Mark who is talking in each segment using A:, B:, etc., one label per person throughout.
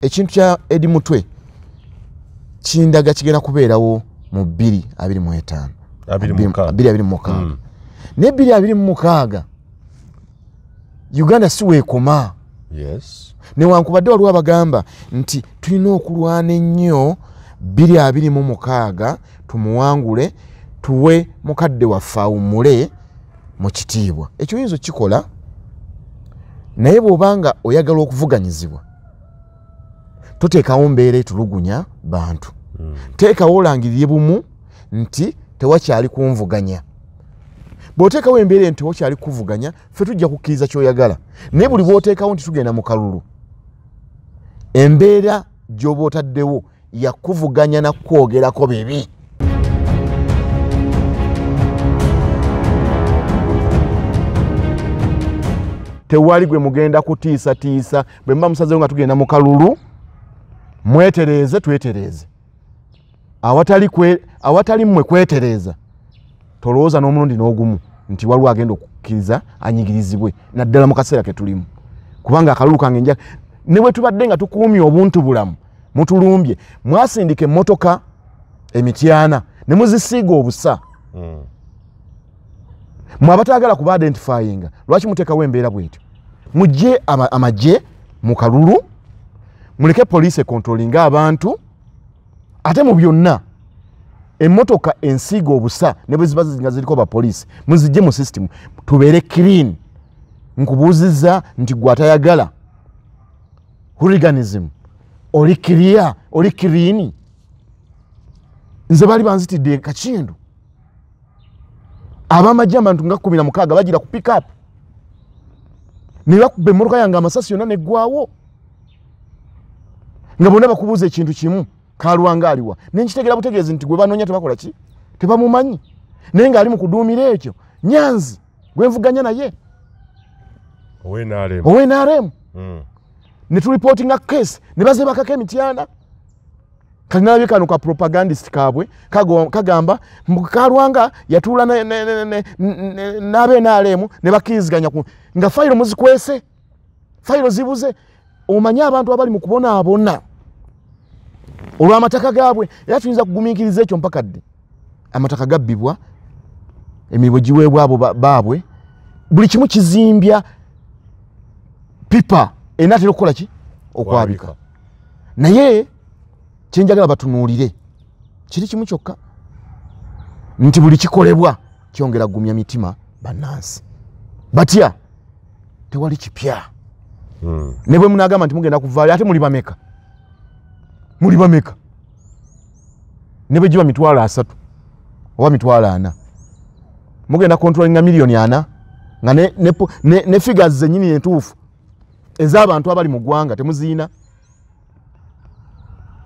A: Ekintu kya Eddie Mutwe kindaga kigenda kubeerawo mu 2025. 2026. Ne 2026 Uganda si weekoma.
B: Yes.
A: Newankubadde waliwo abagamba nti tulina okulwana ennyo 2026 tumuwangule tuwe mukadde waffe awummule mu kitiibwa. Ekyo oyinza okukikola, naye bw'obanga oyagala okuvuganyizibwa toteekawo mbeera etulugunya bantu. Teekawo olangirire bumu nti tewakyali kunvuganya. Bw'oteekawo embeera nti tewakyali kuvuganya, ffe tujja kukkiriza ky'oyagala. Naye buli bw'oteekawo nti tugenda mu kalulu, embeera gy'oba otaddewo yakuvuganya na kwogerako bibi. Tewali gwe mugenda kutiisatiisa. Bwe muba musazeewo nga tugenda mu kalulu, mwetereeze twetereeze. Awatali mmwe kwetereeza, tolowooza n'omulundi n'ogumu nti waliwo agenda okukkiriza anyigirizibwe, naddala mu kaseera ke tulimu. Kubanga akalulu kange nja ne bwe tubadde nga tukuumye obuntu bulamu, mutulumbye, mwasindika emmotoka emityana ne muzisiiga obusa. Mwe abataagala kuba identifyinga, lwaki muteekawo embeera bw'etyo? Mujje amagye mu kalulu, muleke poliisi ekontrolinga abantu, ate mu byonna emmotoka ensiiga obusa ne bwe ziba nga ziriko bapoliisi muzijje mu system tubeere clean. Nkubuuzizza nti gwe atayagala hooliganism oli clear, oli clean? Nze baali banzitidde Kakindu, abamagye abantu nga 16 bagira ku pick up ne bakuba emmotoka yange amasasi yonna neggwawo, nga bonna bakubuuza ekintu kimu, Kalwanga aliwa? Nenkitegera butegeezi nti gwe banoonya tebakola ki, tebamumanyi, naye ng'ali mu kuduumira ekyo Nyanzi gwe nvuganya naye owe NRM. Ne tureportinga case ne bazebakako emityana. Kati nalabye kano ka propagandist kaabwe kagamba mbu Kalwanga yatuula n'abe NRM ne bakkiriziganya nga fayiro muzikwese, fayiro zibuze. Omanye abantu abali mu kubonaabona olw'amataka gaabwe, era tuyinza kugumiikiriza ekyo mpaka ddi? Amataka gabbibwa, emirimu giweebwa abo baabwe, buli kimu kizimbya pipa enaatera okukola ki, okwabika. Naye kyenjagala batunuulire kiri kimu kyokka, nti buli kikolebwa kyongera kugumya mitima bannansi. Batya tewali kipya. Ne bwe munaagamba nti mugenda kuvaayo, ate muli bameka? Muli bameka? Ne bwe giba 300,000 oba 400,000, mugenda controllinga 4 million, nga ne figures zennyini entuufu ez'abantu abali mu ggwanga temuziina.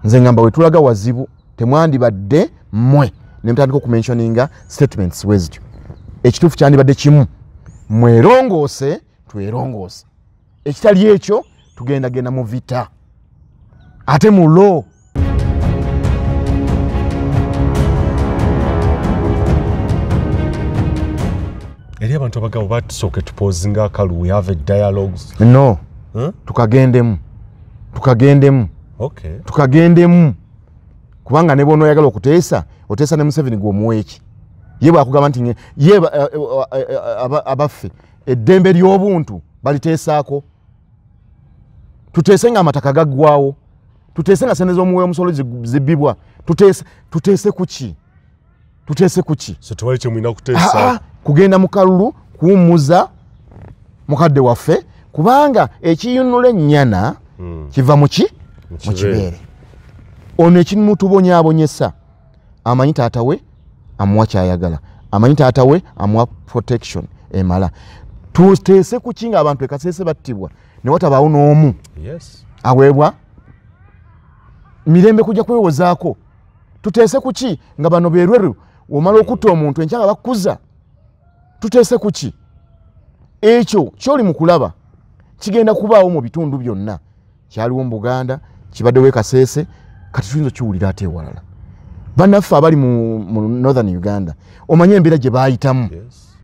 A: Nze ngamba we tulaga wazibu. Temwandibadde mmwe ne mutandika okumentioninga statements bwe zityo. Ekituufu kyandibadde kimu, mwerongoose twerongoose. Ekitali ekyo tugendagenda mu vita ate mu law.
B: Eri abantu abagabo batusooke tupausinga akalulu, we have a dialogues.
A: No.
B: Huh?
A: Tukagendemu, tukagendemu. Tukagendemu, kubanga ne bw'onooyagala okuteesa, oteesa ne Museveni gw'omuwa eki? Ye bwakugamba nti ye abaffe eddembe ly'obuntu baliteesaako, tuteese nga amataka gaggwawo, tuteese nga sente z'omuwa omusolo zibbibwa, tuteese kuki? Tuteese kuki?
B: So tewali kyemulina kuteesa?
A: Kugenda mu kalulu kuwummuza mukadde waffe, kubanga ekiyunula ennyana kiva mu ki?
B: Mu
A: Mu
B: kibeere.
A: kibeere. Ono ekimutubonyaabonyesa, amanyi taata we amuwa kyayagala, amanyi taata we amuwa protection emala. Tuteese kuki nga abantu ekaseese battibwa ne watabaawo n'omu aweebwa mirembe kujja kwewozaako? Tuteese kuki nga bano berweru omala okutta omuntu enkya nga bakkuza? Tuteese kuki? Ekyo kyoli mu kulaba kigenda kubaawo mu bitundu byonna. Kyaliwo mu Buganda, kibaddewo e Kaseese, kati tuyinza okiwulira ate ewalala. Bannaffe abali mu northern Uganda, omanye embeera gye baayitamu.
B: Yes.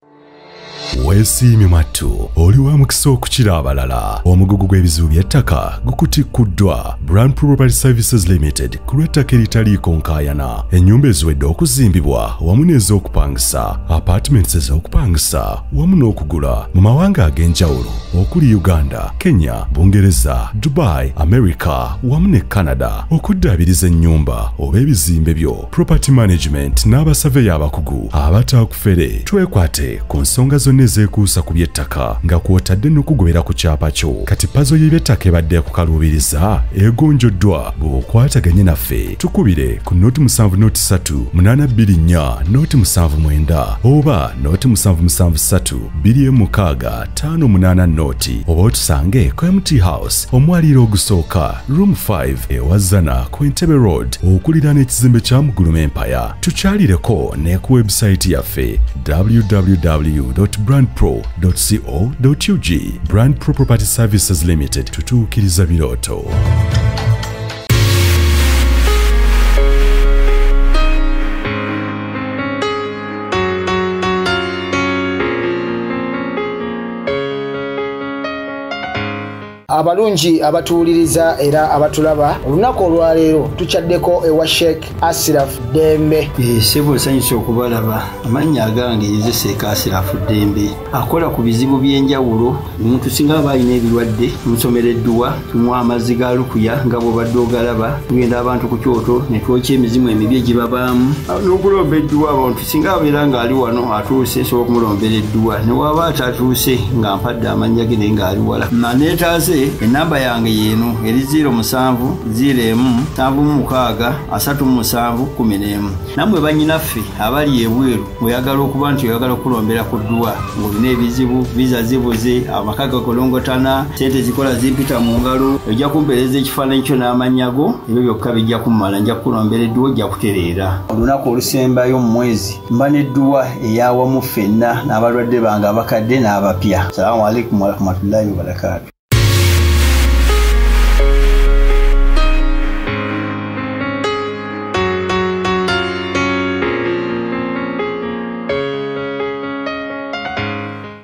B: Weesiimye mwattu, oli wa mukisa okukira abalala. Omugugu gw'ebizibu by'ettaka gukutikkuddwa Brand Property Services Limited ku lw'ettaka eritaliiko nkaayana. Ennyumba eziwedde okuzimbibwa wamu n'ez'okupangisa, apartments ez'okupangisa wamu n'okugula mu mawanga ag'enjawulo okuli Uganda, Kenya, Bungereza, Dubai, America wamu ne Canada. Okuddaabiriza ennyumba oba ebizimbe byo, property management n'abasaveya abakugu abataakufere. Twekwate ku nsonga zonna ezeekuusa ku by'ettaka nga kw'otadde n'okugobera ku kyapa kyo. Kati pazo y'eby'ettaka ebadde ekukaluubiriza egonjoddwa bw'okwataganye naffe. Tukubire ku 073 824 079 oba 0773 26 58 oba otusange ku MT House omwaliiro ogusooka room 5 ewazana ku Entebbe Road okuliraana ekizimbe kya Muguluma Empire. Tukyalireko ne ku website yaffe www.brandpro.co.ug. Brand Pro Property Services Limited, tutuukiriza birooto.
C: Abalungi abatuwuliriza era abatulaba, olunaku olwaleero tukyaddeko ewa Sheikh Asiraf Ddembe.
D: Ssebo nsanyuse okubalaba. Amannya agange nze Sheikh Asiraf Ddembe, akola ku bizibu by'enjawulo. Omuntu singa aba alina ebirwadde, tumusomera edduwa, tumuwa amazzi ga lukuya nga bw'obadde ogalaba, tugenda abantu ku kyoto ne twokya emizimu emibi egibabaamu n'okulomba edduwa. Abantu singa abeera ng'ali wano atuuse, nsobola okumulombera edduwa, ne waba atatuuse nga mpadde amannya ge naye ng'ali wala. Naneetaase enamba yange yeeno eri 07 01 76 37 11. Nammwe bannyinaffe abali ebweru oyagala okuba nti oyagala okulombera ku dduwa ng'olina ebizibu, viza zibuze, amaka gakolongotana, sente zikola zimpita mu ngalo, ojja kumpeereza ekifaananyi kyo n'amannya go, ebyo byokka bijja kummala, nja kukulombera edduwa ojja kutereera. Olunaku olusembayo mu mwezi mba n'edduwa eyawamu ffenna n'abalwadde bange abakadde n'abapya. Salaamu alaikum warahmatullahi wabarakaatu.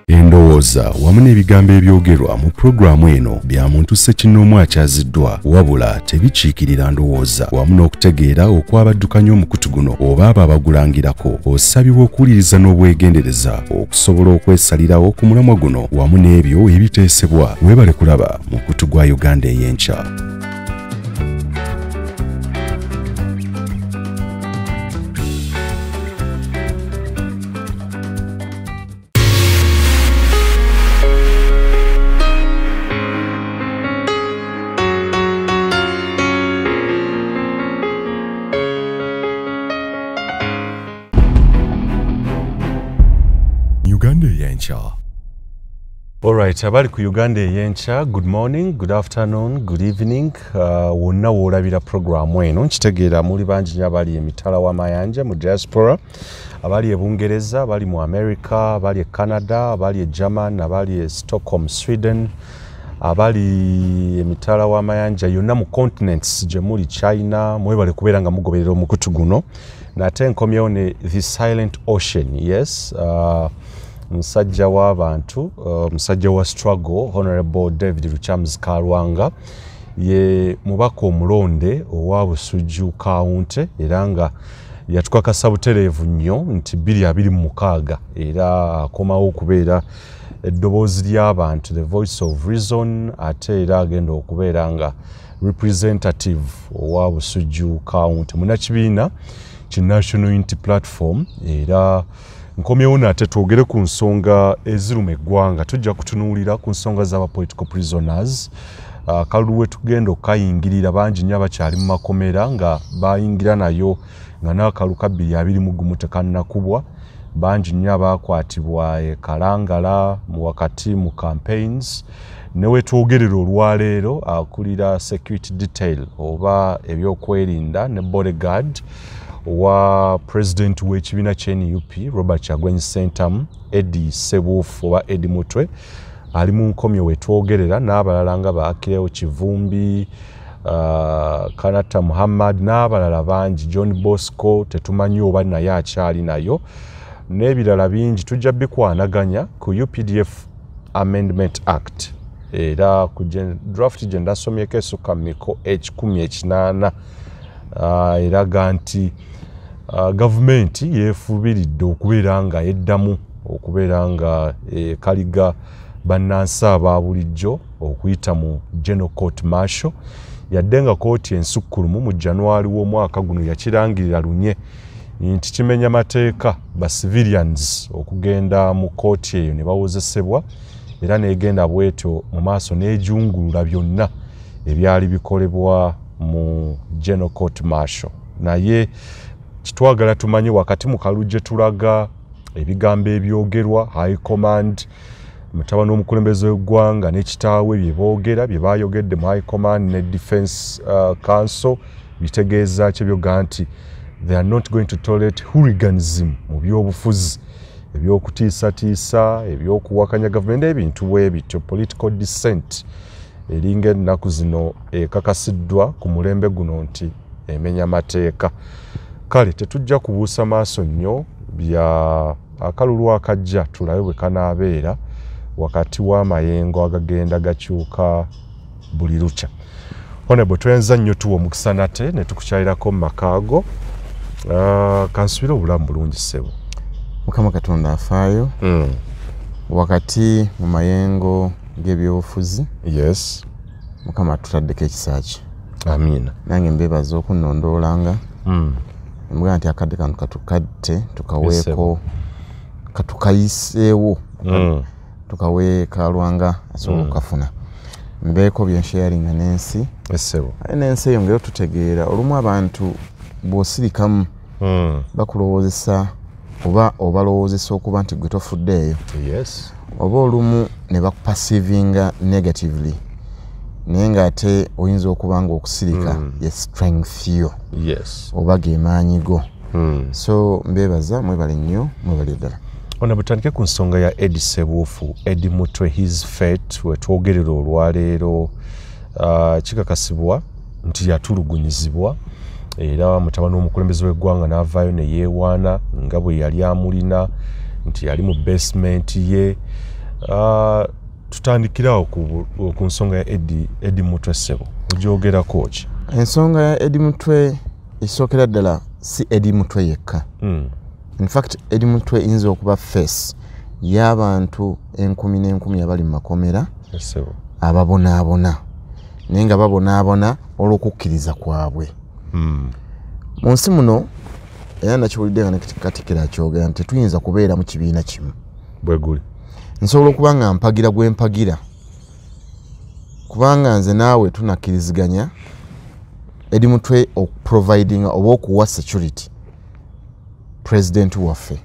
B: Endowooza wamu n'ebigambo ebyogerwa mu pulogulaamu eno bya muntu ssekinnoomu akyaziddwa, wabula tebikiikirira ndowooza wamu n'okutegeera okw'abaddukanya omukutu guno oba abo abagulangirako. Osabibwa okuwuliriza n'obwegendereza okusobola okwesalirawo ku mulamwa guno wamu n'ebyo ebiteesebwa. Weebale kulaba mukutu gwa Uganda ey'enkya. Uganda ey'enkya. Alright, abali ku Uganda ey'enkya, good morning, good afternoon, good evening. Wonna w'olabira programu eno, nkitegeera muli bangi nnyo abali emitala w'amayanja mu diaspora, abali e Bungereza, abali mu America, abali e Canada, abali e German, abali e Stockholm, Sweden, abali emitala w'amayanja yonna mu continents gye muli, China, mwebale kubeera nga mugoberera omukutu guno. Nate nkomyewo ne The Silent Ocean, yes, musajja w'abantu, musajja wa struggle, Honorable David Lukyamuzi Kalwanga, ye mubaka omulonde owa Busujju County, era nga yatukakasa butereevu nnyo nti 2026 era akomawo okubeera eddoboozi ly'abantu, the voice of reason, ate era agenda okubeera nga representative owa Busujju County munnakibiina ki National Unity Platform. Era nkomyewo nate twogere ku nsonga eziruma eggwanga. Tujja kutunuulira ku nsonga z'aba political prisoners. Akalulu we tugenda okukayingirira, bangi nnyo abakyali mu makomera nga bayingira nayo nga n'akalulu ka 2021 tekannakubwa. Bangi nnyo abakwatibwa e Kalangala mu wakati mu campaigns. Ne wetwogerera olwaleero akulira security detail oba ebyokwerinda ne bodyguard wa president w'ekibiina kya NUP Robert Kyagulanyi Ssentamu, Eddie Sebuufu oba Eddie Mutwe ali mu nkomyo wetwogerera, n'abalala nga Baakireo Kivumbi, Kanata Muhammad n'abalala bangi, John Bosco tetumanyi oba naye akyali nayo, N'ebirala bingi tujja bikwanaganya ku UPDF Amendment Act, era ku draft gye ndasomyeko esukka miko 180 eraga nti gavumenti yeefubiridde okubeera nga eddamu okubeera nga ekaliga bannansi aba bulijjo okuyita mu General Court Martial, yadde nga kooti ensukkulumu mu January w'omwaka guno yakirangirira lunye nti kimenya mateeka ba civilians okugenda mu kooti eyo ne bawozesebwa, era n'egenda bwetyo mu maaso n'ejungulula byonna ebyali bikolebwa mu General Court Martial. Naye kitwagala tumanye wakati mu kalujje tulaga ebigambo ebyogerwa High Command, mutabani w'omukulembeze w'eggwanga ne kitaawe bye boogera, bye bayogedde mu High Command ne Defense Council bitegeeza ki ebyoga nti they are not going to tolerate hooliganism mu byobufuzi, ebyokutiisatiisa, ebyokuwakanya gavumenti, ebintu bwe bityo, political dissent eringa ennaku zino ekakasiddwa ku mulembe guno nti emenya mateeka. Kale tetujja kubuusa maaso nnyo bya akalulu akajja, tulabe bwe kanaabeera wakati w'amayengo agagenda gakyuka buli lukya. Honorable, tweyanza nnyo tuwa omukisa nate ne tukukyalirako mu makaago. Kansubire obulamu bulungi ssebo.
A: Mukama Katonda afaayo. Wakati mu mayengo g'ebyobufuzi,
B: yes,
A: Mukama atutaddeko ekisa kye.
B: Amiina.
A: Nange mbeebaza okunnondoolanga. Mugamba nti akadde kano katukatte tukaweeko, katukayiseewo, tukawe Kalwanga asobola okukafuna. Mbeeko bye nsharinga n'ensi.
B: Ssebo.
A: Aye n'ensi eyo ngero tutegeera olumu abantu bw'osirikamu bakulowoozesa oba obalowoozesa okuba nti gwe tofuddeeyo.
B: Yes.
A: Oba olumu ne bakuperceivinga negatively, naye ng'ate oyinza okuba nga okusirika ye strength yo.
B: Yes.
A: Oba ge maanyi go. So mbeebaza, mwebale nnyo, mwebale ddala.
B: Ono butandike ku nsonga ya Eddie Ssebuufu, Eddie Mutwe, his fate, wetwogerera olwaleero. Kikakasibwa nti yatulugunyizibwa, era mutabani w'omukulembeze w'eggwanga n'avaayo ne yeewaana nga bwe yali amulina nti yali mu basement ye. Tutandikirawo ku nsonga ya Eddie Mutwe ssebo, ogyogerako ki?
A: Ensonga ya Eddie Mutwe esookera ddala si Eddie Mutwe yekka. In fact, Eddie Mutwe eyinza okuba face y'abantu enkumi n'enkumi abali mu makomera ababonaabona, naye nga babonaabona olw'okukkiriza kwabwe. Mu nsi muno era nakiwulidde nga ne Katikkiro akyogera nti tetuyinza kubeera mu kibiina kimu.
B: Bwe guli.
A: Nsobola okuba nga mpagira gwe mpagira, kubanga nze naawe tunakkiriziganya Eddie Mutwe okuprovidinga oba okuwa security president waffe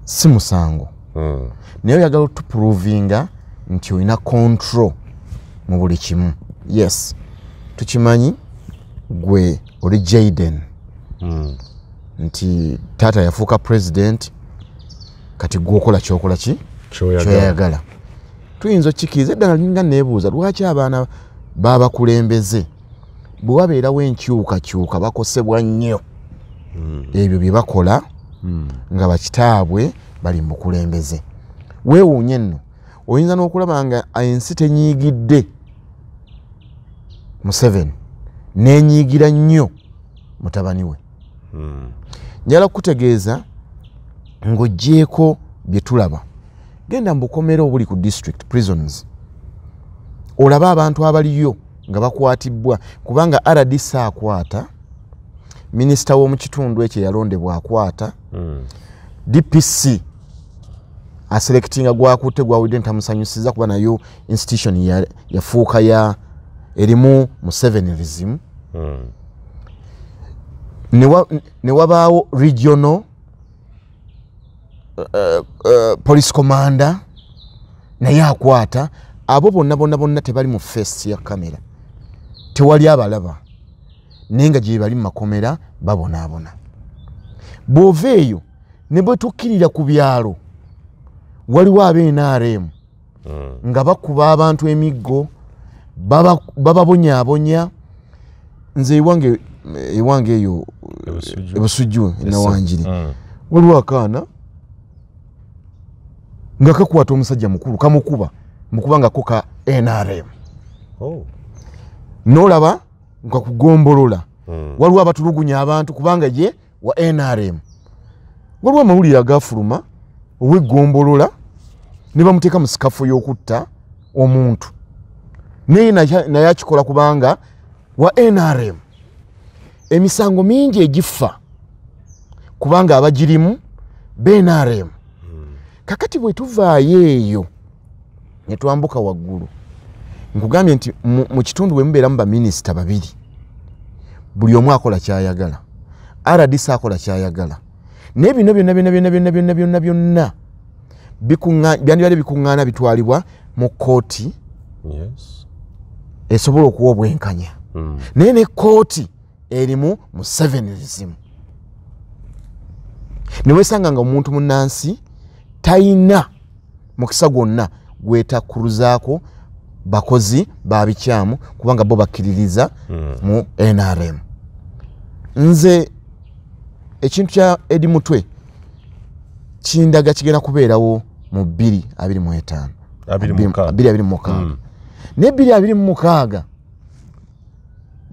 A: si musango. Naye oyagala otuprovinga nti olina control mu buli kimu. Yes, tukimanyi gwe oli Jaden nti taata yafuuka president, kati gwe okola kyokola ki kyoyagala. Tuyinza okukikiriza. Eddala linga neebuuza lwaki abaana babakulembeze bwe wabeerawo enkyukakyuka bakosebwa nnyo ebyo bye bakola nga bakitaabwe bali mu bukulembeze. Weewuunye nno oyinza n'okulaba nga ensi tenyiigidde Museveni n'enyiigira nnyo mutabani we. Njagala kukutegeeza ng'oggyeeko bye tulaba, genda mu bukomera obuli ku district prisons olabe abantu abaliyo nga bakwatibwa, kubanga RDC akwata, minisita w'omu kitundu ekyo eyalondebwa akwata, DPC aselectinga gwakutte gwawulidde ntamusanyusiza kuba nayo institution yafuuka ya erimu Musevenism. Ne wabaawo regional police commander naye akwata. Abo bonna bonna bonna tebali mu face ya kamera, tewali abalaba, naye nga gye bali mu makomera babonaabona. Bw'ova eyo ne bwe tukkirira ku byalo, waliwo ab'NRM nga bakuba abantu emiggo, bababonyaabonya. Nze ewange eyo Ebusujju Nawanjiri, waliwo akaana Nga kakwata omusajja mukulu kamukuba mukubanga ko ka NRM.
B: Oh.
A: N'olaba nga kugombolola. Waliwo abatulugunya abantu kubanga ye wa NRM. Waliwo amawulire agafuluma ow'eggombolola ne bamuteeka mu sikafu y'okutta omuntu. Naye naye akikola kubanga wa NRM. Emisango mingi egifa kubanga abagirimu BNRM. Kakati bwe tuvaayo eyo ne twambuka waggulu, nkugambye nti mu kitundu bwe mubeeramu baminisita babiri, buli omu akola ky'ayagala, RDC akola ky'ayagala, naye bino byonna byonna byonna byonna byonna byonna byonna byandibadde bikuŋŋaana bitwalibwa mu kkooti.
B: Yes.
A: Esobola okuwa obwenkanya. Naye ne kkooti erimu Musevenism. Ne weesanga nga omuntu munnansi tayina mukisa gwonna gwetakkuluzaako bakozi babikyamu kubanga bo bakkiririza mu NRM. Nze ekintu kya Eddie Mutwe kindaga kigenda kubeerawo mu 2025. 2026. Ne 2026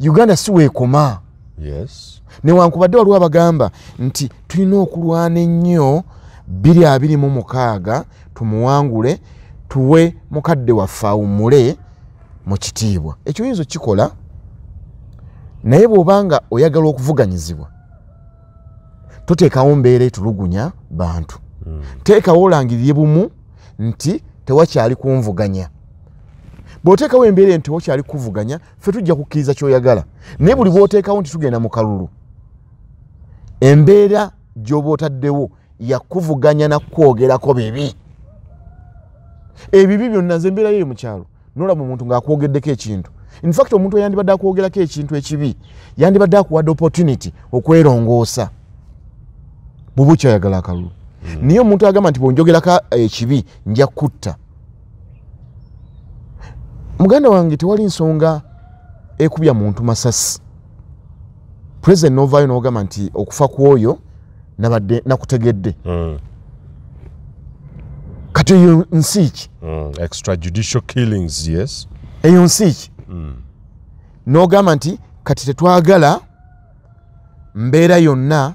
A: Uganda si weekoma.
B: Yes.
A: Newankubadde waliwo abagamba nti tulina okulwana ennyo 2026 tumuwangule tuwe mukadde waffe awummule mu kitiibwa. Ekyo oyinza okukikola, naye bw'obanga oyagala okuvuganyizibwa toteekawo mbeera etulugunya bantu. Teekawo olangirire bumu nti tewakyali kunvuganya. Bw'oteekawo embeera nti tewakyali kuvuganya, ffe tujja kukkiriza ky'oyagala. Naye buli bw'oteekawo nti tugenda mu kalulu, embeera gy'oba otaddewo yakuvuganya na kwogerako bibi. Ebibi byonna nze embeera yeyo mu kyalo n'olaba omuntu ng'akwogeddeko ekintu. In fact omuntu eyandibadde akwogerako ekintu ekibi yandibadde akuwadde opportunity okwerongoosa bw'oba okyayagala akalulu. Naye omuntu agamba nti bw'onjogerako ekibi nja kutta. Muganda wange tewali nsonga ekubya muntu masasi. President n'ovaayo n'ogamba nti okufa kw'oyo nabadde nakutegedde. Kati eyo nsi ki?
B: Extrajudicial killings, yes.
A: Eyo nsi ki? N'ogamba nti kati tetwagala mbeera yonna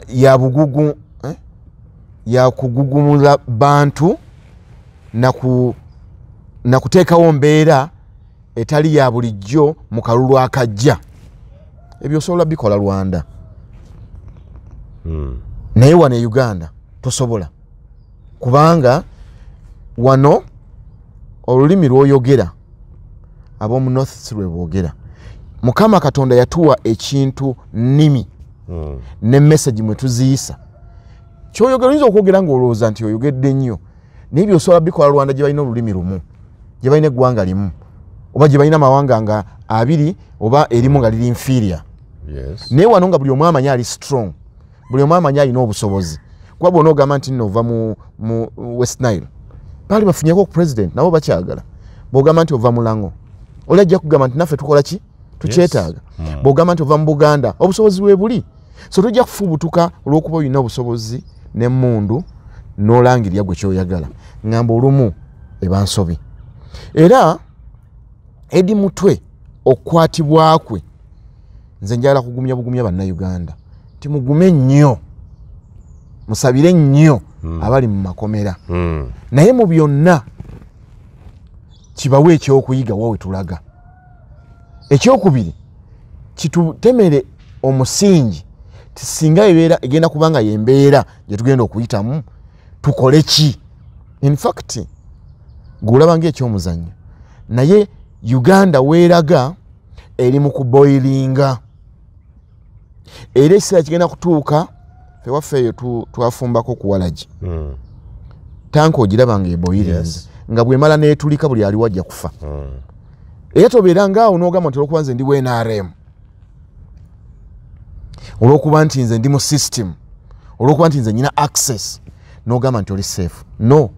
A: ya bugugu, ya kugugumula bantu na kuteekawo mbeera etali ya bulijjo mu kalulu akajja. Ebyo osobola bikola Rwanda. Naye wano e Uganda tosobola, kubanga wano olulimi lw'oyogera ab'omu North si lwe boogera. Mukama Katonda yatuwa ekintu nnimi ne message mwe tuziyisa. Ky'oyogera oyinza okwogera ng'olowooza nti oyogedde nnyo, naye by'osobola bikola Rwanda gye balina olulimi lumu, gye balina eggwanga limu, oba gye balina amawanga nga abiri oba erimu nga liri inferior.
B: Yes.
A: Naye wano nga buli omu amanyi ali strong, buli omu amanyi alina obusobozi. Kuba bw'onoogamba nti nno ova mu West Nile, baali bafunyeko ku president nabo bakyagala. Bw'ogamba nti ova mu Lango, oli ajja kugamba nti naffe tukola ki? Tukyetaaga.
B: Yes.
A: Bw'ogamba nti ova mu Buganda, obusobozi bwe buli. So tojja kufubutuka olw'okuba olina obusobozi n'emmundu n'olangirira gwe ky'oyagala. Ŋŋamba olumu eba nsobi. Era Eddie Mutwe okukwatibwa kwe nze njagala kugumya bugumya bannayuganda nti mugume nnyo, musabire nnyo abali mu makomera. Naye mu byonna kibawe ekyokuyiga wa we tulaga. Ekyokubiri kitutemere omusingi ti singa ebeera egenda kubanga y'embeera gye tugenda okuyitamu tukole ki. In fact gulaba ng'ekyomuzannyo, naye Uganda weeraga eri mu kuboilinga. Era ekiseera kigenda kutuuka ffe waffe eyo twafumbako ku walagi. Tanka ogiraba ng'eboyirinze.
B: Yes.
A: Nga bw'emala n'etulika buli aliwo ajja kufa. Era tobeera ng'awo n'ogamba nti olw'okuba nze ndi wa NRM, olw'okuba nti nze ndi mu system, olw'okuba nti nze nnyina access, n'ogamba nti oli safe. No,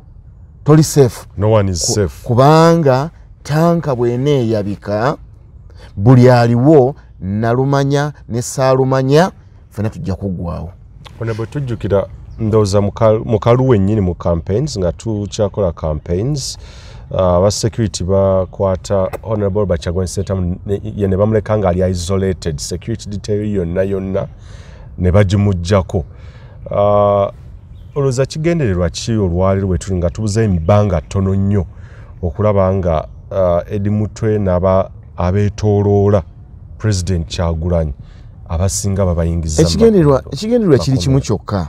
A: toli safe.
B: No one is safe.
A: Kubanga tanka bw'eneeyabika buli aliwo nalumanya ne saalumanya ffenna tujja kuggwawo.
B: Ono bwe tujjukira Ndowooza mu kalu wennyini mu campaigns, nga tukyakola campaigns, aba security bakwata Honorable Robert Kyagulanyi Ssentamu ye ne bamuleka nga ali isolated, security detail yonna yonna ne bagimuggyako. Olowooza kigendererwa ki olwaleero bwe tuli nga tubuze ebbanga ttono nnyo okulaba nga Eddie Mutwe n'aba abeetooloola President Kyagulanyi abasinga babayingiza?
A: Ekigendererwa kiri kimu kyokka,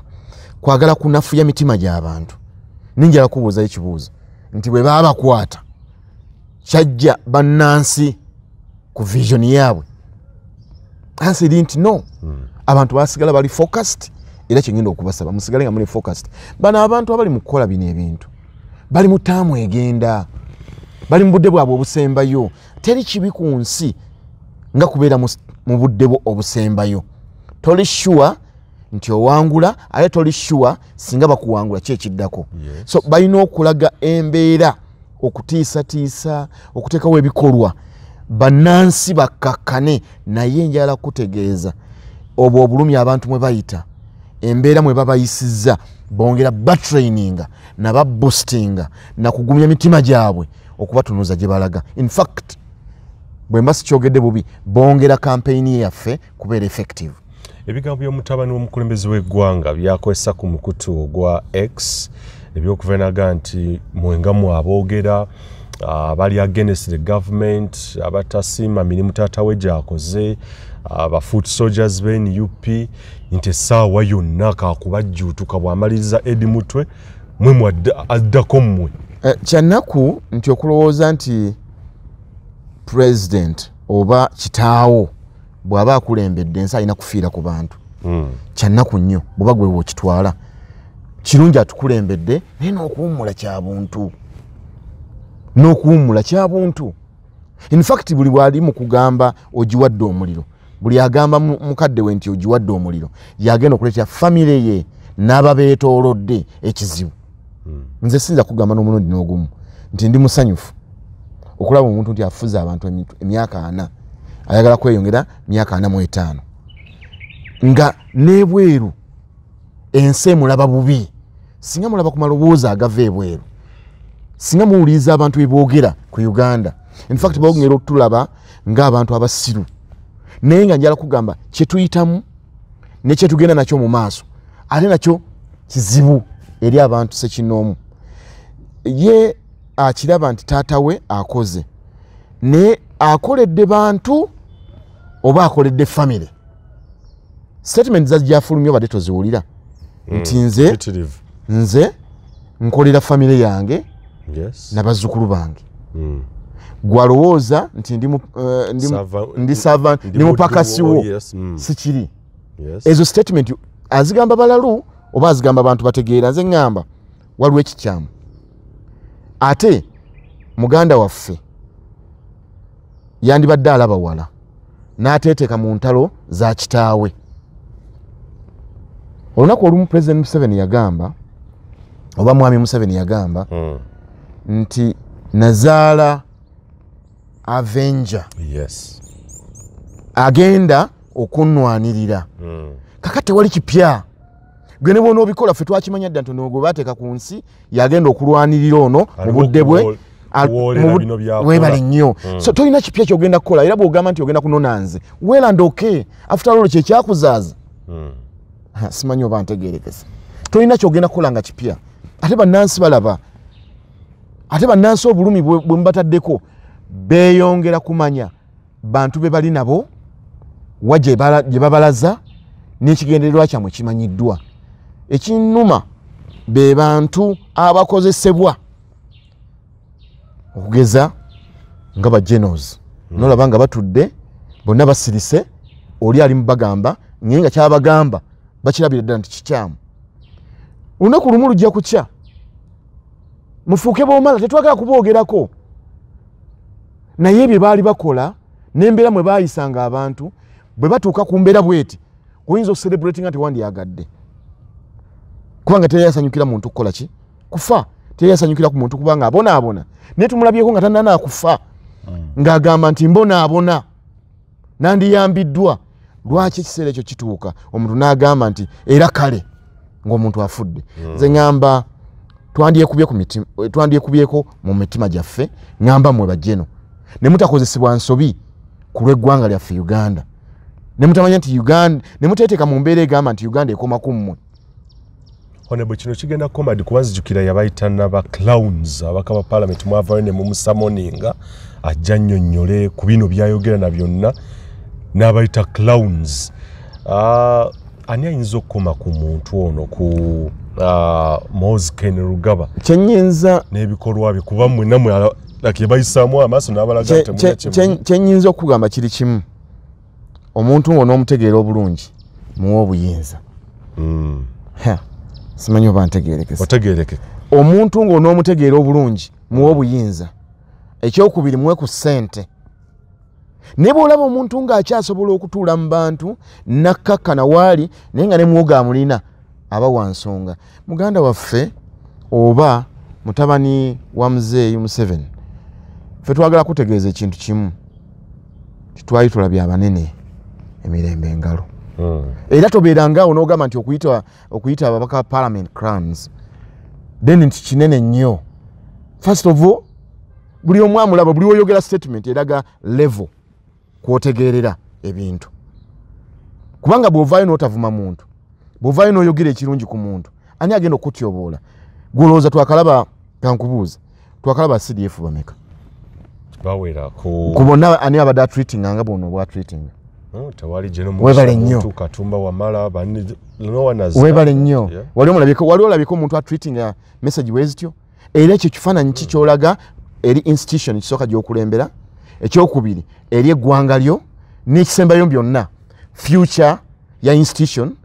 A: kwagala kunafuya mitima gy'abantu. Ninjala kubuuza ekibuuzo nti bwe baba bakwata kyajja bannansi ku vision yaabwe? Answer eri nti no. Abantu basigala bali focused, era kyengenda okubasaba, musigale nga muli focused. Bano abantu abali mu kukola bino ebintu bali mu taamu egenda, bali mu budde bwabwe obusembayo. Teri kibi ku nsi nga kubeera mu budde bwo obusembayo. Toli sure nti owangula, ate toli sure singa bakuwangula ki ekiddako. So balina okulaga embeera, okutiisatiisa, okuteekawo ebikolwa bannansi bakkakkane. Naye njala kutegeeza obwo obulumi abantu mwe bayita, embeera mwe babayisizza, bongera batraininga nababoostinga nakugumya mitima gyabwe okubatunuza gye balaga. In fact, bwe mba sikyogedde bubi, bongera kampeyini yaffe kubeera effective.
B: Ebigambo by'omutabani w'omukulembeze w'eggwanga byakozesa ku mukutu ogwa X ebyokuvenaga nti mwenga mu aboogera abali against the government, abatasiima mirimu taata we gy'akoze, aba foot soldiers be NUP, nti essaawa yonna kakubajjuutuka bw'amaliriza Eddie Mutwe mwe addako mmwe.
A: Kyannaku nti okulowooza nti president oba kitaawo bw'aba akulembedde ensi alina kufiira ku bantu, kyannaku nnyo. Bw'oba gwe wokitwala kirungi atukulembedde, naye n'okuwummula kya buntu, n'okuwummula kya buntu. In fact, buli bw'ali mu kugamba ogiwadde omuliro, buli agamba mukadde we nti ogiwadde omuliro, yagenda okuleetera famire ye n'ababeetoolodde ekizibu. Nze sinza kugamba n'omulundi n'ogumu nti ndi musanyufu okulaba omuntu nti afuze abantu emyaka 40, ayagala kweyongera myaka 45, nga n'ebweru ensi emulaba bubi. Singa mulaba ku maloboozi agava ebweru, singa muwuliriza abantu beboogera ku Uganda, in fact bongera otulaba ng'abantu abasiru. Naye nga njala kugamba kyetuyitamu ne kyetugenda nakyo mu maaso ate nakyo kizibu eri abantu sekinoomu. Ye akiraba nti taata we akoze, naye akoledde bantu oba akoledde famire? Statement zajjafulumya obadde toziwulira nti nze nkolera famire yange n'abazzukulu bange. Gwalowooza nti ndi servant, ndi mupakasi wo, sikiri. Ezo statement azigamba balalu oba azigamba abantu bategeera? Nze ŋŋamba waliwo ekikyamu. Ate muganda waffe yandibadde alaba wala n'ateeteeka mu ntalo za kitaawe. Olunaku olumu President Museveni yagamba, oba Mwami Museveni yagamba nti nazaala avenger. Agenda okunnwanirira. Kakati tewali kipya. Gwe ne bw'onoobikola ffe twakimanya dda nti ono gwe baateeka ku nsi yagenda okulwanirira ono mu budde bwe webale nnyo. So tolina kipya ky'ogenda kukola, era bw'ogamba nti ogenda kunona nze, well and okay, after all kye kyakuzaaza. Simanyi oba ntegeerekese. Tolina ky'ogenda kukola nga kipya. Ate bannansi balaba, ate bannansi obulumi bwe mubataddeko beeyongera kumanya bantu be bali nabo, wa gye babalaza n'ekigendererwa kyammwe kimanyiddwa. Ekinnuma be bantu abakozesebwa okugeza nga ba generals, nolaba nga batudde bonna basirise, oli ali mubagamba naye nga kyabagamba bakirabira ddala nti kikyamu. Olunaku lumu lujja kukya mufuuke boomala, tetwagala kuboogerako, naye bye baali bakola n'embeera mwe baayisanga abantu bwe batuuka ku mbeera bweti oyinza okucelebratinga tewandyagadde, kubanga teyasanyukira muntu kukola ki? Kufa. Teyasanyukira ku muntu kubanga abonaabona, naye tumulabyeko nga tannana kufa ng'agamba nti mbonaabona nandiyambiddwa. Lwaki ekiseera ekyo kituuka omuntu n'agamba nti era kale ng'omuntu afudde. Nze ŋŋamba twandyekubyeko mu mitima gyaffe, ŋŋamba mmwe bajjeno ne mutakozesebwa nsobi ku lw'eggwanga lyaffe Uganda, ne mutamanya nti Uganda, ne muteeteeka mu mbeera egamba nti Uganda ekoma ku mmwe.
B: Honorable, kino kigenda kukoma kuba nzijukira yabayita naba clowns ababaka ba parliament, mwavaayo ne mumusamoninga ajja nnyonnyole ku bino byayogera na byonna n'abayita clowns. Ani ayinza okukoma ku muntu ono, ku Muhoozi Kainerugaba
A: kyenyinza
B: n'ebikolwa bye, kuba mmwe nammwe like yabayisaamu amaaso n'abalaga nti temulina kye mumanyi.
A: Kyenyinza okugamba kiri kimu, omuntu ng'onoomutegeera obulungi muwe obuyinza. Simanyi oba ntegeerekese.
B: Otegeereke.
A: Omuntu ng'onoomutegeera obulungi muwe obuyinza. Ekyokubiri, muwe ku ssente. Naye bw'olaba omuntu ng'akyasobola okutuula mu bantu nakkakkana waali naye nga ne muwogo amulina, aba wa nsonga. Muganda waffe oba mutabani wa muzeeyi Museveni, ffe twagala kutegeeza ekintu kimu, titwali tulabye abanene emirembe engalo. Era tobeerangaawo n'ogamba nti okuyita ababaka ba parliament crowns then nti kinene nnyo. First of all, buli omu amulaba, buli oyogera statement eraga level kwotegeerera ebintu, kubanga bw'ovaayo n'otavuma muntu, bw'ovaayo n'oyogera ekirungi ku muntu, ani agenda okutyoboola? Gwolowooza twakalaba, kankubuuza, twakalaba CDF bameka?
B: Bawera ku
A: Ku bonna ani abadde atreatinga nga bw'ono bw'atreatinga?
B: Tewali General
A: Webale
B: Mugisha
A: nnyo.
B: Muntu, Katumba Wamala, bani, no one has
A: Webale nnyo.
B: Yeah.
A: Wali olabyeko omuntu atreatinga message bwezityo? Era ekyo kifaananyi ki kyolaga eri institution ekisooka gy'okulembera, ekyokubiri eri eggwanga lyo, n'ekisembayo byonna future ya institution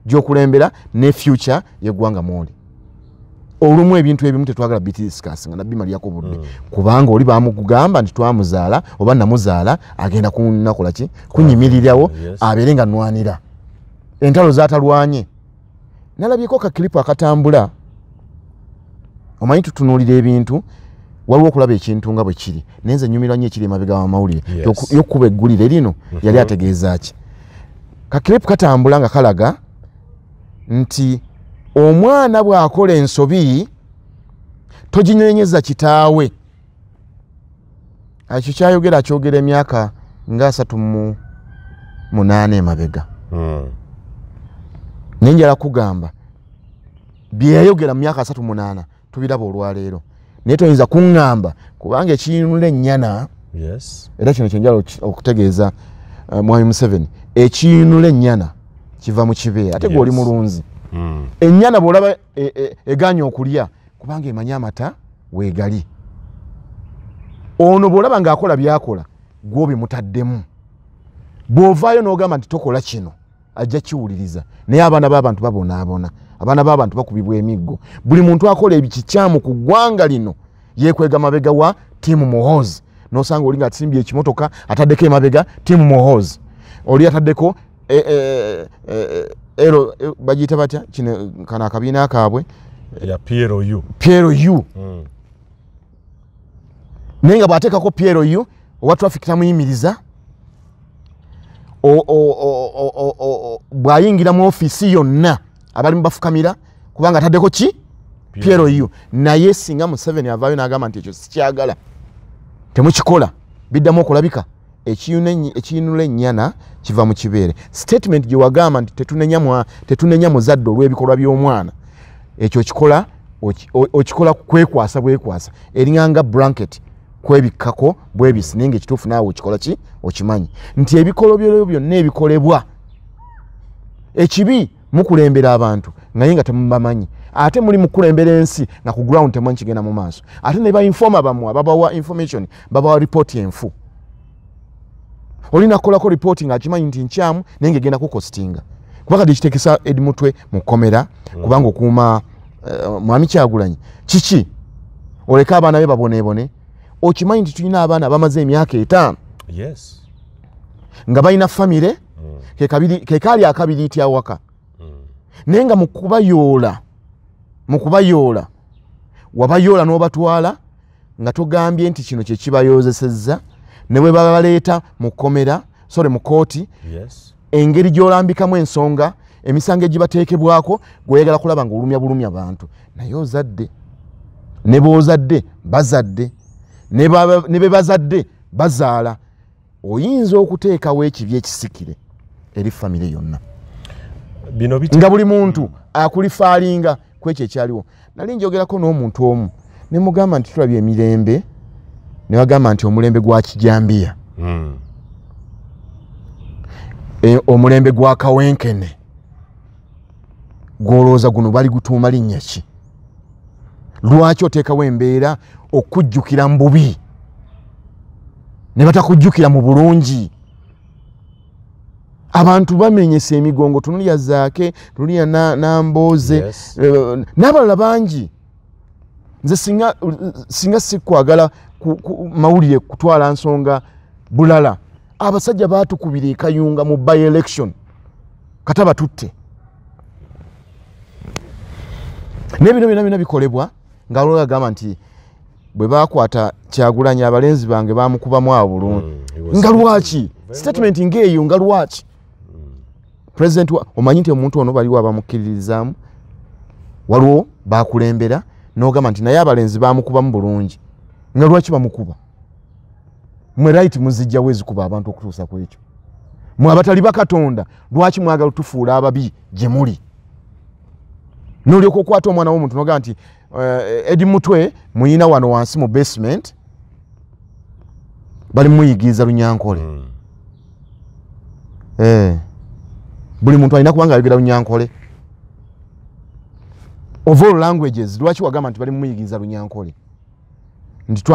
A: gy'okulembera ne future y'eggwanga mwoli. Olumu ebintu ebimu tetwagala bitidiscuss nga nabimalirako budde, kubanga oli bamugamba nti twamuzaala oba namuzaala agenda kunakola ki, kunyimirirawo, abeere nga nwanira entalo z'atalwanye. Nalabyeko kakilipu akatambula, omanyi tutunuulira ebintu, waliwo okulaba ekintu nga bwe kiri, naye nze nnyumirwa nnyo ekiri emabega w'amawulire. Y'okukuba eggulire lino yali ategeeza ki? Kakilipu katambula nga kalaga nti omwana bw'akola ensobi toginyenyeza kitaawe. Ekyo kyayogera akyogera emyaka nga 38 emabega. Naye njala kugamba bye yayogera mu myaka 38 tubiraba olwaleero, naye toyinza kuŋŋamba kubanga ekiyinula ennyana. Era kino kyenjala okutegeeza Mwami Museveni, ekiyinula ennyana kiva mu kibeera, ate gw'oli mulunzi. Ennyana bw'olaba egaanye okulya kubanga emanyi amata weegali. Ono bw'olaba ng'akola by'akola gw'obimutaddemu, bw'ovaayo n'ogamba nti tokola kino ajja kiwuliriza. Naye abaana b'abantu babonaabona, abaana b'abantu bakubibwa emiggo. Buli muntu akola ebikikyamu ku ggwanga lino yeekwega mabega wa tiimu Muhoozi, n'osanga oli ng'asimbye ekimotoka ataddeko emabega tiimu Muhoozi, oli ataddeko ero bagiyita batya kino kano akabiina kaabwe
B: ya PLU.
A: PLU. Naye nga bw'ateekako PLU owa traffic tamuyimiriza, bw'ayingira mu ofiisi yonna abalimu bafukamira kubanga ataddeko ki? PLU. Naye singa Museveni avaayo n'agamba nti ekyo sikyagala, temukikola, biddamu okulabika. Ekiyinula ennyana kiva mu kibeere. Statement gye wagamba nti tetunenya muzadde olw'ebikolwa by'omwana, ekyo okikola kwekwasa bwekwasa, eringanga blanket kwebikkako bwebisi, naye ng'ekituufu naawe okikola ki okimanyi nti ebikolwa byo byonna ebikolebwa ekibi mukulembera abantu naye nga temubamanyi, ate muli mukulembera ensi nga ku ground temumanyi kigenda mu maaso, ate ne ba informer bammwe ababawa information babawa report enfu. Olina kukolako report ng'akimanyi nti nkyamu naye ng'egenda kukostinga, kuba kati kitekesa Edi Mutwe mu kkomera kubanga okuuma Mwami Kyagulanyi kiki oleka abaana be baboneebone. Okimanyi nti tulina abaana abamaze emyaka 5 nga balina famire ke kaali akabiriiti awaka, naye nga mu kubayoola wabayoola n'obatwala nga togambye nti kino kye kibayoozesezza, ne bwe babaleeta mu kkomera, sorry, mu kkooti, engeri gy'olambikamu ensonga emisango egibateekebwako gweyagala kulaba ng'olumya bulumya bantu, naye ozadde, ne b'ozadde bazadde, ne be bazadde bazaala. Oyinza okuteekawo ekibi ekisikire eri famire yonna nga buli muntu akulifaalinga ku ekyo ekyaliwo. Nali njogerako n'omuntu omu ne mugamba nti tulabye emirembe, ne bagamba nti omulembe gwa kijambiya, omulembe gwa kawenkene, gw'olowooza guno bali gutuuma linnya ki? Lwaki oteekawo embeera okujjukira mu bubi ne batakujjukira mu bulungi? Abantu bamenyesa emigongo, tunuulira Zaake, tunuulira Nambooze, n'abalala bangi. Nze singa sikwagala mawulire kutwala nsonga bulala, abasajja baatukubira e Kayunga mu by election kata batutte. N'ebino byonna byonna bikolebwa nga olwo agamba nti bwe baakwata Kyagulanyi abalenzi bange baamukubamu awo bulungi. Nga lwaki statement ng'eyo, nga lwaki president omanyi nti omuntu ono baliwo abamukkiririzaamu, waliwo bakulembera n'ogamba nti naye abalenzi baamukubamu bulungi, nga lwaki bamukuba? Mwe right muzijjawo ezikuba abantu okutuusa ku ekyo. Mwe abatali bakatonda lwaki mwagala tufuula ababi gye muli? N'olyoka okwata omwana w'omuntu n'ogamba nti Edi Mutwe muyina wano wansi mu basement bali muyigiriza Lunyankole. Buli muntu alina kubanga ayogera Lunyankole. Of all languages, lwaki wagamba nti bali muyigiriza Lunyankole? Nti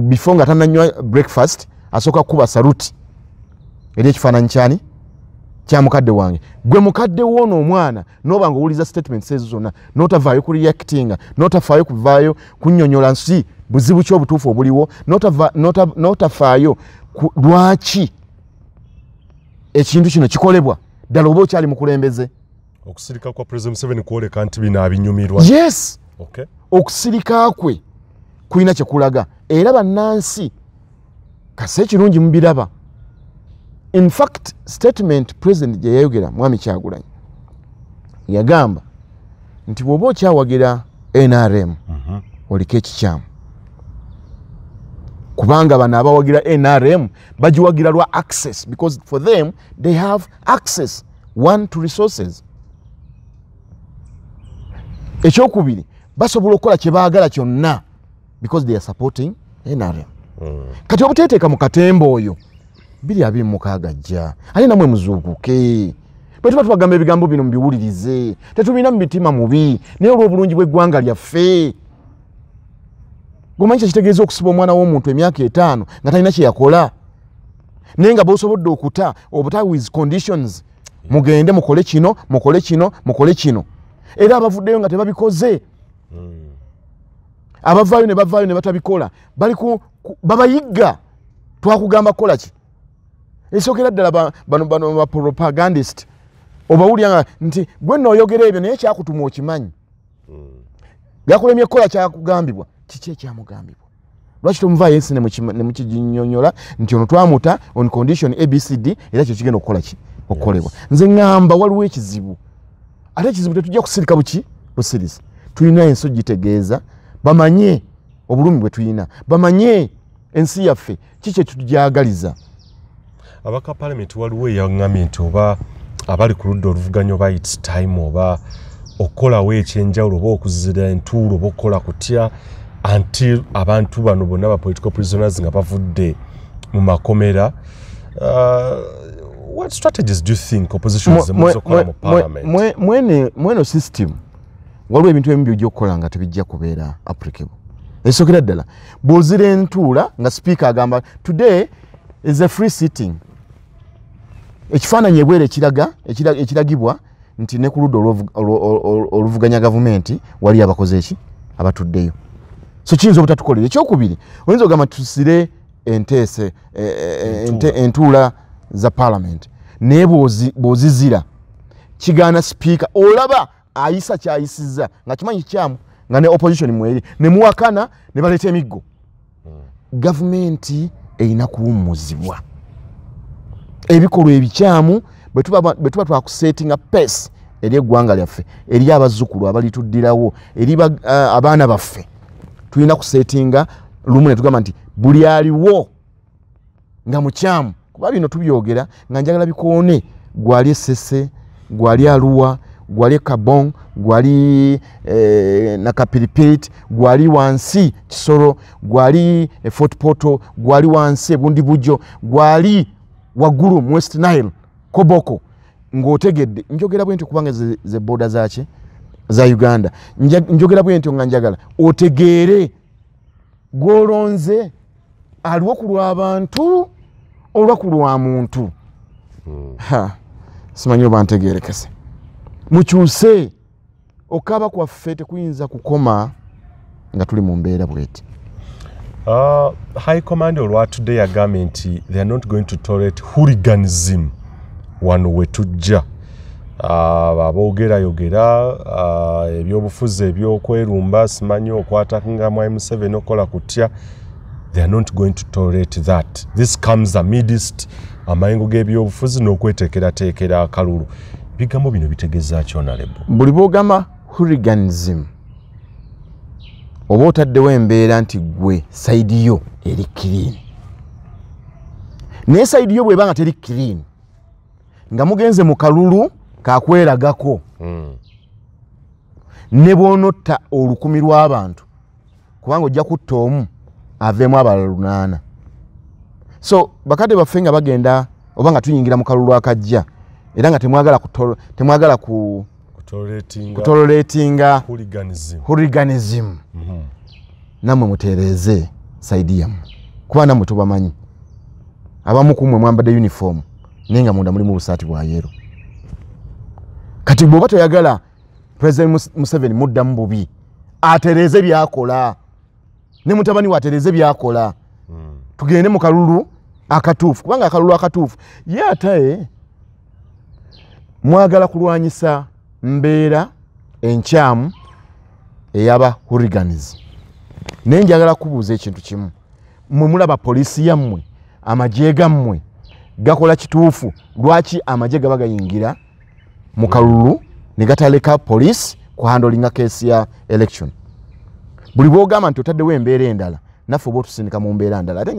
A: before nga tannanywa breakfast asooka kukuba saluti eri ekifaananyi kyani kya mukadde wange. Gwe mukadde woono omwana n'oba ng'owuliza statements ezo zonna n'otavaayo ku reactinga, n'otafaayo kuvaayo kunnyonnyola nsi buzibu ki obutuufu obuliwo, n'otafaayo lwaki ekintu kino kikolebwa, ddala oba okyali mukulembeze.
B: Okusirika kwa President Museveni kwoleka nti bino abinyumirwa.
A: Yes. Okay. Okusirika kwe kulina kye kulaga, era bannansi kase ekirungi mubiraba. In fact, statement president gye yayogera Mwami Kyagulanyi yagamba nti bw'oba okyawagira NRM oliko ekikyamu, kubanga bano abawagira NRM bagiwagira lwa access, because for them they have access one to resources. Ekyokubiri, basobola okukola kye baagala kyonna because they are supporting NRM. Kati obuteeteeka mu katemba oyo 2026 jja ate namwe muzuukuke. Bwe tuba tubagamba ebigambo bino mubiwulirize, tetulina mu mitima mubi, naye olw'obulungi bw'eggwanga lyaffe. Gomanyi kyekitegeeza okusiba omwana w'omuntu emyaka 5 nga talina kye yakola, naye nga b'osobodde okuta obuta with conditions, mugende mukole kino, mukole kino, mukole kino. Era abavuddeyo nga tebabikoze, abavaayo ne bavaayo ne batabikola, bali babayigga. Twakugamba kukola ki? Esookera ddala bano ba propagandist obawulira nga nti gwe nno oyogera ebyo naye kyakutuma okimanyi, gakulemye kukola kyakugambibwa. Kiki ekyamugambibwa? Lwaki tomuvaayo ensi ne mukiginyonyola nti ono twamuta on condition ABCD, era kyo kigenda okukola ki? Okukolebwa. Nze ŋŋamba waliwo ekizibu, ate ekizibu tetujja kusirika buki busirisi. Tulina ensi ogitegeeza, bamanye obulumi bwe tulina, bamanye ensi yaffe kiki ekitugyagaliza.
B: Abaka parliament waliwo eyaŋŋambye nti oba abali ku ludda oluvuganya oba its time oba okukolawo ekyenjawulo oba okuzira entuulo oba okukola kutya until abantu bano bonna ba political prisoners nga bavudde mu makomera. What strategies do you think opposition zemuyinza okukola mu parliament?
A: Mweno system waliwo ebintu ebimu byojja okukola nga tebijja kubeera applicable. Esookera ddala, bw'ozira entuula nga speaker agamba today is a free sitting, ekifaananyi ebweru ekiraga ekiragibwa nti ne ku ludda oluvuganya gavumenti wali abakoze eki abatuddeyo, so kiyinza obutatukolera. Ekyokubiri, oyinza ogamba tusire enteese entuula za parliament, naye bw'ozizira kigaana speaker olaba ayisa kyayisizza nga kimanyi kikyamu, nga ne opposition mweri ne muwakana ne baleeta emiggo. Gavumenti erina kuwummuzibwa, ebikolwa ebikyamu Bwe tuba twakusetinga pace eri eggwanga lyaffe, eri abazzukulu abalituddirawo, eri abaana baffe, tulina kusetinga lumu ne tugamba nti buli aliwo nga mukyamu. Kuba bino tubyogera nga njagala bikoone gwali Essese, gwali Arua, gwali Kabong, gwali Nakapiripirit, gwali wansi Kisoro, gwali Fort Portal, gwali wansi Bundibugyo, gwali waggulu mu West Nile, Koboko. Ng'otegedde njogera bwe ntyo kubanga ze border zaaki za Uganda. Njogera bwe ntyo nga njagala otegeere gw'olonze aliwo ku lw'abantu olwa ku lwa muntu. Simanyi oba ntegeerekese. Mukyuse, okaba kwaffe tekuyinza kukoma nga tuli mu mbeera bweti.
B: High Command olwatudde yagambye nti they are not going to tolerate hooliganism wano wetujja. Aboogerayogera ebyobufuzi ebyokwerumba, simanyi okwatakinga Mwami Museveni okola kutya, they are not going to tolerate that. This comes amidst amayengo g'ebyobufuzi n'okweteekerateekera akalulu. Ebigambo bino bitegeeza ki, Honorable?
A: Buli bw'ogamba hooliganism oba otaddewo embeera nti gwe side yo eri clean, naye side yo bw'eba nga teri clean, nga mugenze mu kalulu kakweragako, ne bw'onotta 1,000 lw'abantu, kubanga ojja kutta omu aveemu abalala 8. So bakadde baffe nga bagenda oba nga tuyingira mu kalulu akajja, era nga temwagala kutoleratinga hooliganism, nammwe mutereeze side yammwe, kuba nammwe tubamanyi. Abamu ku mmwe mwambadde uniform naye nga munda mulimu obusaati bwa yellow. Kati bw'oba toyagala President Museveni muddamu bubi, atereeze byakola, ne mutabani we atereeze byakola, tugende mu kalulu akatuufu, kubanga akalulu akatuufu ye ate mwagala kulwanyisa mbeera enkyamu eyaba hooligans. Naye njagala kubuuza ekintu kimu, mmwe mulaba poliisi yammwe, amagye gammwe gakola kituufu? Lwaki amagye gaba gayingira mu kalulu ne gataleka poliisi kuhandolinga case ya election? Buli bw'ogamba nti otaddewo embeera endala, naffe oba otusindika mu mbeera ndala. Ate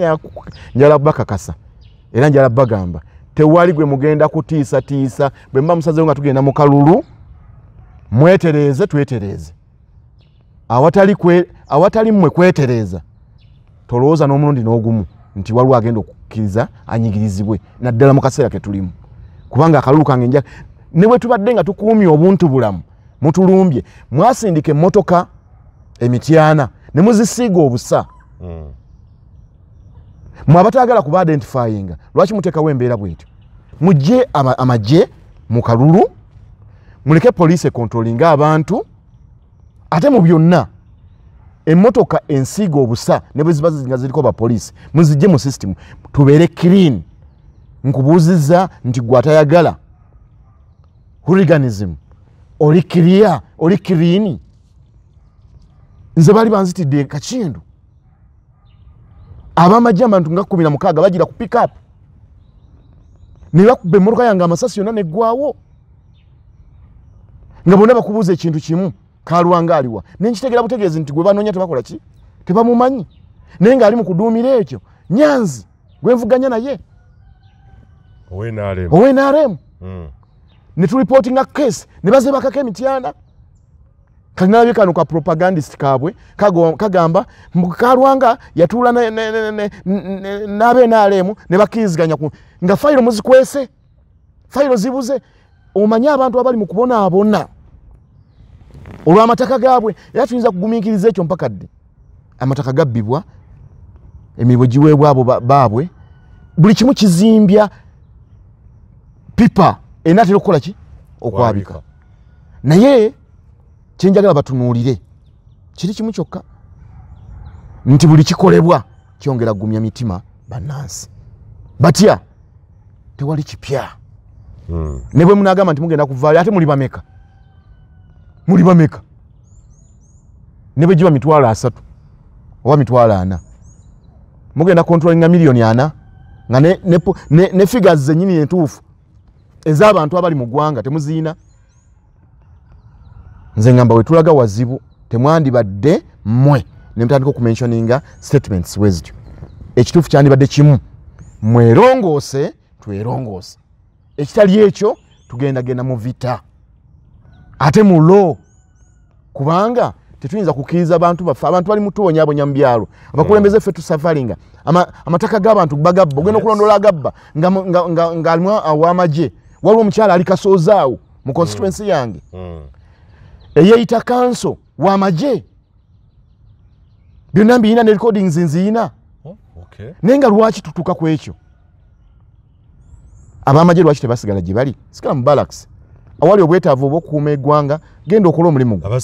A: njagala bakakasa era njagala bagamba tewali gwe mugenda kutiisatiisa. Bwe muba musazeewo nga tugenda mu kalulu, mwetereeze, twetereeze. Awatali mmwe kwetereeza, tolowooza n'omulundi n'ogumu nti waliwo agenda okukkiriza anyigirizibwe, naddala mu kaseera ke tulimu. Kubanga akalulu kange ne bwe tubadde nga tukuumye obuntu bulamu, mutulumbye, mwasindika emmotoka emityana ne muzisiiga obusa. Mwe abataagala kuba identifyinga, lwaki muteekawo embeera bwetyo? Mujje amagye mu kalulu, muleke poliisi ekontrolinga abantu, ate mu byonna emmotoka ensiiga obusa ne bwe ziba nga ziriko bapoliisi muzijje mu system, tubeere clean. Nkubuuzizza nti gwe atayagala hooliganism oli clear, oli clean? Nze baali banzitidde Kakindu, abamagye abantu nga 16 bagira ku pick up ne bakuba emmotoka yange amasasi yonna neggwawo, nga bonna bakubuuza ekintu kimu, Kalwanga aliwa? Nenkitegeera butegeezi nti gwe banoonya tebakola ki, tebamumanyi, naye ng'ali mu kuduumira ekyo Nyanzi gwe nvuganya naye owe NRM. Ne tureportinga case ne bazebakako emityana. Kati nalabye kano ka propagandist kaabwe kagamba mbu Kalwanga yatuula n'abe NRM ne bakkiriziganya nga fayiro muzikwese, fayiro zibuze. Omanye abantu abali mu kubonaabona olw'amataka gaabwe, era tuyinza kugumiikiriza ekyo mpaka ddi? Amataka gabbibwa, emirimu giweebwa abo baabwe, buli kimu kizimbya pipa enaatera okukola ki, okwabika. Naye kyenjagala batunuulire kiri kimu kyokka, nti buli kikolebwa kyongera kugumya mitima bannansi. Batya tewali kipya. Ne bwe munaagamba nti mugenda kuvaayo, ate muli bameka? Muli bameka? Ne bwe giba 30,000 oba 40,000, mugenda controllinga 4 million nga ne figures zennyini entuufu Ez'abantu abali mu ggwanga temuziina. Nze ngamba wetulaga wazibu, temwandibadde mmwe ne mutandika okumentioninga statements wezityo. Ekituufu kyandibadde kimu, mwerongoose twerongoose, ekitali ekyo tugendagenda mu vita ate mu law, kubanga tetuyinza kukkiriza abantu baffe. Abantu bali mutubonyabonya mu byalo, abakulembeze ffe tusafalinga amataka g'abantu bagabba, ogenda okulondola agabba ng'alimu aw'amagye. Waliwo omukyala ali Kasoozaawo mu constituency yange eyeeyita kanso w'amagye, byonna mbiyina ne recordings nziyina. Naye nga lwaki tutuuka ku ekyo? Ab'amagye lwaki tebasigala gye bali? Sigala mu barracks awali obwetaavu obw'okukuuma eggwanga, genda okola omulimu gwo.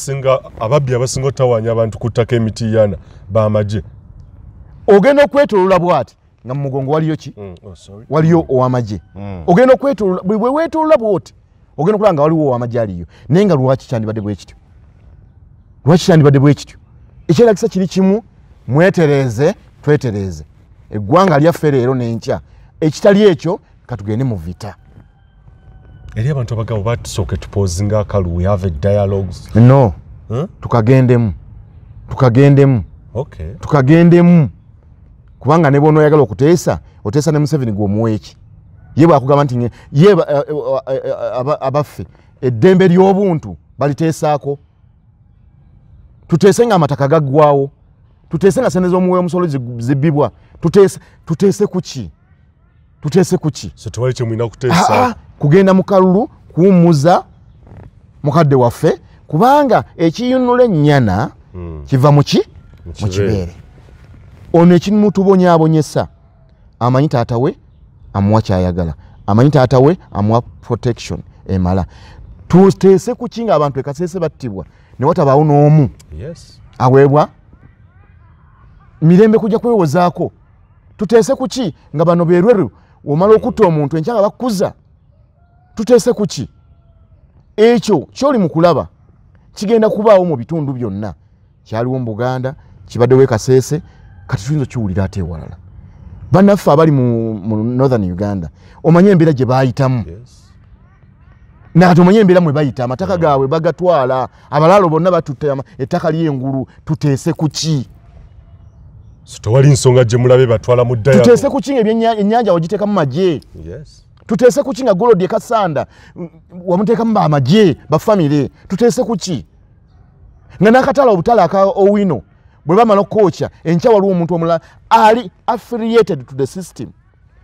B: Ababbi abasinga otawaanya abantu ku ttaka emitiyana b'amagye.
A: Ogenda okwetoolola bw'ati nga mu mugongo waliyo ki? Waliyo ow'amagye. Ogenda okwetoolola, bwe weetoolola bw'oti ogenda okulaba nga waliwo ow'amagye aliyo. Naye nga lwaki kyandibadde bwe kityo? Lwaki kyandibadde bwe kityo? Ekyeragisa kiri kimu, mwetereeze twetereeze eggwanga lyaffe leero n'enkya. Ekitali ekyo katugende mu vita.
B: Eri abantu abagabo batusooke tupozinga akalu, we have a dialogues.
A: No. Tukagendemu. Tukagendemu.
B: Okay.
A: Tukagendemu. Kubanga ne bw'onoyagala okuteesa, oteesa ne Museveni gw'omuwa eki. Ye bw'akugamba nti ye abaffe eddembe ly'obuntu baliteesaako. Tuteese nga amataka gaggwawo. Tuteese nga ssente z'omuwi w'omusolo zibbibwa. Tuteese ku ki? Tuteese ku ki?
B: So tewali kye mulina kuteesa.
A: Kugenda mu kalulu kuwummuza mukadde waffe, kubanga ekiyunula ennyana kiva mu ki? Mu kibeere. Ono ekimutubonyaabonyesa amanyi taata we amuwa kyayagala, amanyi taata we amuwa protection emala. Tuteese ku ki ng'abantu e Kasese battibwa ne watabaawo n'omu aweebwa mirembe kujja kwewozaako? Tuteese ku ki nga bano berweru omala okutta omuntu enkya nga bakkuza? Tuteese ku ki? Ekyo kyoli mu kulaba kigenda kubaawo mu bitundu byonna. Kyaliwo mu Buganda, kibaddewo e Kasese, kati tuyinza okiwulira ate ewalala. Bannaffe abali mu Northern Uganda omanye embeera gye baayitamu. Nakati omanye embeera mwe bayita, amataka gaabwe bagatwala, abalaalo bonna batutte ettaka ly'engulu. Tuteese ku ki?
B: Tewali nsonga gye mulabe batwala mu dialogue.
A: Tuteese ku ki ng'ennyanja ogiteekamu magye? Tuteese ku ki nga golodi e Kasanda wamuteekamu bamagye bafamire? Tuteese ku ki nga n'akatale obutale aka Owino bwe bamala okukookya enkya waliwo omuntu omulala ali affiliated to the system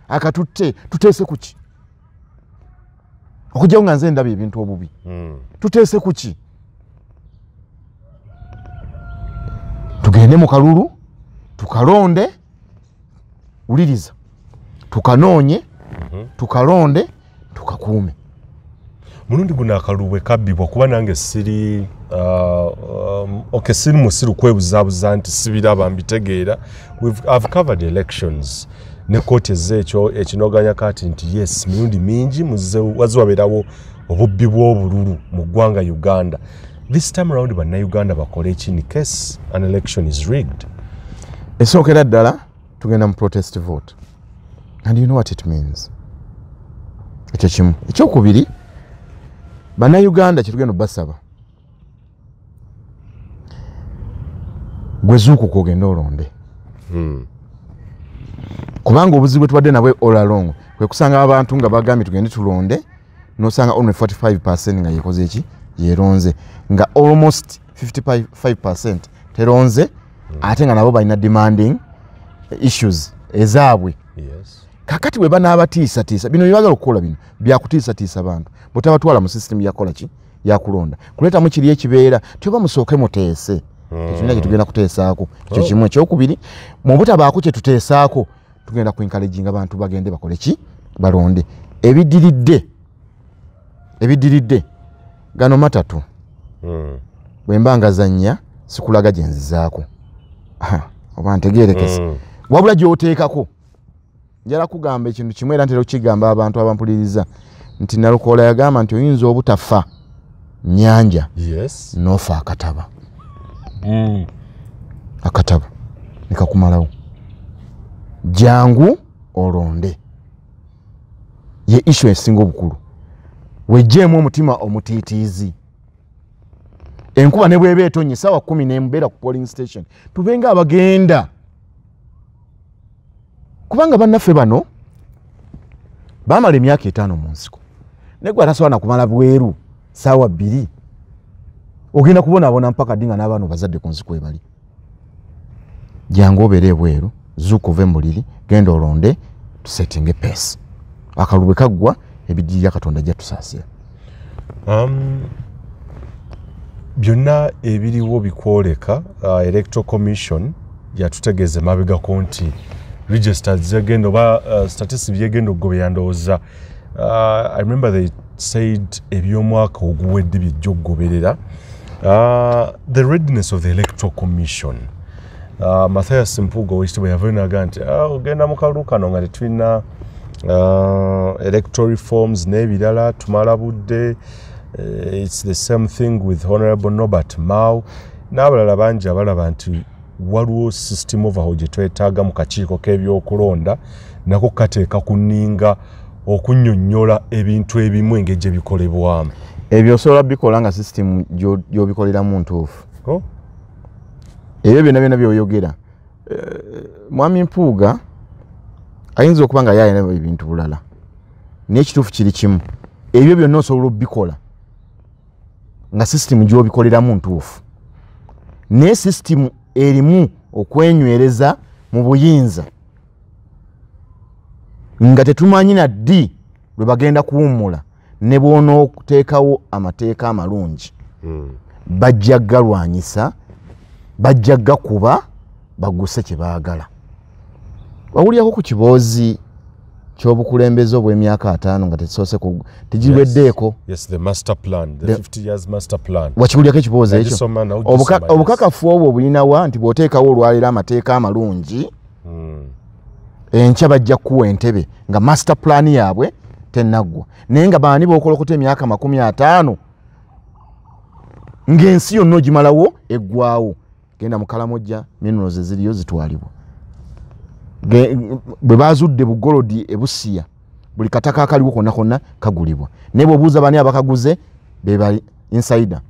A: akatutte? Tuteese ku ki? Okugyawo nga nze ndaba ebintu obubi. Tuteese ku ki? Tugende mu kalulu tukalonde, wuliriza, tukanoonye, tukalonde, tukakuume.
B: Mulundi guno akalulu bwe kabbibwa, kuba nange siri okay, siri musiru kwebuzaabuza nti sibiraba mbitegeera. I've covered elections ne kooti ezze ekyo ekinoganya kati nti yes, mirundi mingi wazze wabeerawo obubbi bw'obululu mu ggwanga Uganda. This time round bannayuganda bakole ki in case an election is rigged?
A: Esookera ddala tugenda mu protest vote, and you know what it means. Ekyo kimu. Ekyokubiri, bannayuganda kyetugenda obbasaba, gwe zuukuka ogende olonde. Kubanga obuzibu bwe tubadde nabwe all along kwe kusanga abantu nga bagambye tugende tulonde, n'osanga only 45% nga yekoze eki? Yeronze, nga almost 55% teronze, ate nga nabo balina demanding issues ezaabwe. Kakati bwe banaabatiisatiisa, bino byebagala okukola bino byakutiisatiisa bantu, bwetabatwala mu system yakola ki? Yakulonda, kuleetamu kiri ekibeera tyoba musooke muteese. Tetulina kye tugenda kuteesaako. Ekyo kimu. Ekyokubiri, mu butabaako kye tuteesaako tugenda ku encouraging abantu bagende bakole ki? Balonde. Ebiddiridde gano matatu. Bwe mba ngazannya sikulaga gye nzizaako, oba ntegeerekese, wabula gy'oteekako. Njala kugamba ekintu kimu, era ntera okukigamba abantu abampuliriza nti Nalukoola yagamba nti oyinza obutafa nnyanja n'ofa akataba. Akataba ne kakumalawo. Jangu olonde, ye issue esinga obukulu. Wejjeemu omutima omutiitiizi. Enkuba ne bw'eba etonye ssaawa 11 beera ku polling station, tubenga abagenda, kubanga bannaffe bano baamala emyaka 5 mu nsiko, naye gwe atasobola na kumala bweru ssaawa 2 ogenda kubonaabona mpaka ddi nga n'abaana obazadde ku nsiko ebali. Jangu obeere ebweru, zuuka ove mu buliri, genda olonde, tusetinge pace. Akalulu bwe kaggwa ebiddirira Katonda ajja tusaasira.
B: Byonna ebiriwo bikwoleka. Electoral Commission yatutegeeza emabegako nti registers zegenda oba statistics byegenda okugobera. Ndowooza I remember they said ebyomwaka oguwedde byejja okugoberera. The readiness of the Electoral Commission, Mathias Mpuuga owekitiibwa yavayo naga nti ogenda mu kalulu kano nga tetulina electoral reforms n'ebirala, tumala budde. It's the same thing with Honorable Norbert Mao n'abalala bangi abalaba nti waliwo system overhaul gye twetaaga mu kakiiko k'ebyokulonda, nako kateeka ku nninga okunnyonnyola ebintu ebimu engeri gye bikolebwamu.
A: Ebyo osobola bikola nga system gy'obikoleramu ntuufu.
B: Oh?
A: Ebyo byonna byonna by'oyogera, Mwami Mpuuga ayinza okuba nga ye alina ebintu bulala, naye ekituufu kiri kimu, ebyo byonna osobola obikola nga system gy'obikoleramu ntuufu, naye system erimu okwenywereza mu buyinza nga tetumanyi na ddi lwe bagenda kuwummula, ne bw'onooteekawo amateeka amalungi bajja galwanyisa, bajja gakuba baguse kye baagala. Wawulirako ku kiboozi ky'obukulembeze obw'emyaka 5 nga tekisoose tegiweddeeko?
B: Yes, the master plan, the 50 years master plan.
A: Wakiwulirako ekiboozi ekyo?
B: Nagisoma, nawugisoma, yes.
A: Obukakafu obwo bulinawa nti bw'oteekawo olwaleero amateeka amalungi, enkya bajja kukuwa entebe nga master plan yaabwe tennaggwa, naye nga baani b'okolokota emyaka 50 ng'ensi yonna ogimalawo eggwawo. Genda mu Kalamojja, minerals eziriyo zitwalibwa. Bwe bazudde bugolodi ebusiya, buli kataka akaliwo konna konna kagulibwa, naye bw'obuuza bani abakaguze be bali insider.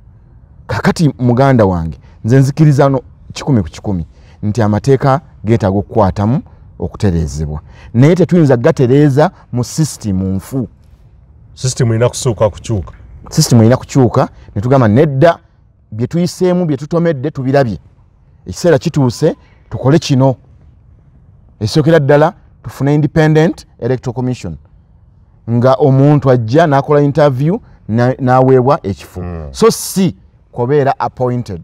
A: Kakati muganda wange, nze nzikiriza no 100 ku 100 nti amateeka geetaaga okukwatamu okutereezebwa, naye tetuyinza gatereeza mu system nfu.
B: System erina kusooka kukyuka.
A: System erina kukyuka ne tugamba nedda, bye tuyiseemu bye tutomedde tubirabye, ekiseera kituuse tukole kino. Ekisookera ddala tufune independent electoral commission, nga omuntu ajja n'akola interview n'aweebwa ekifo, so si kubeera appointed.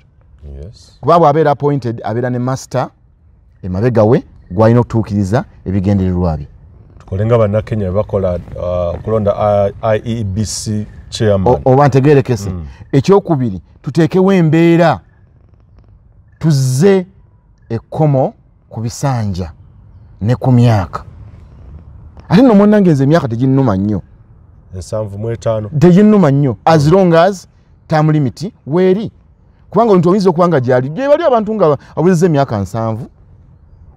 A: Kuba bw'abeera appointed abeera ne master emabega we gw'alina okutuukiriza ebigendererwa bye.
B: Tukole nga bannakenya bwe bakola okulonda IEBC chairman.
A: Oba ntegeerekese. Ekyokubiri, tuteekewo embeera tuzze ekkomo ku bisanja ne ku myaka. Ate nno munnange nze emyaka teginnuma nnyo.
B: 75.
A: Teginnuma nnyo as long as term limit weeri, kubanga omuntu oyinza okuba nga gyali gye bali abantu nga awezezza emyaka 70,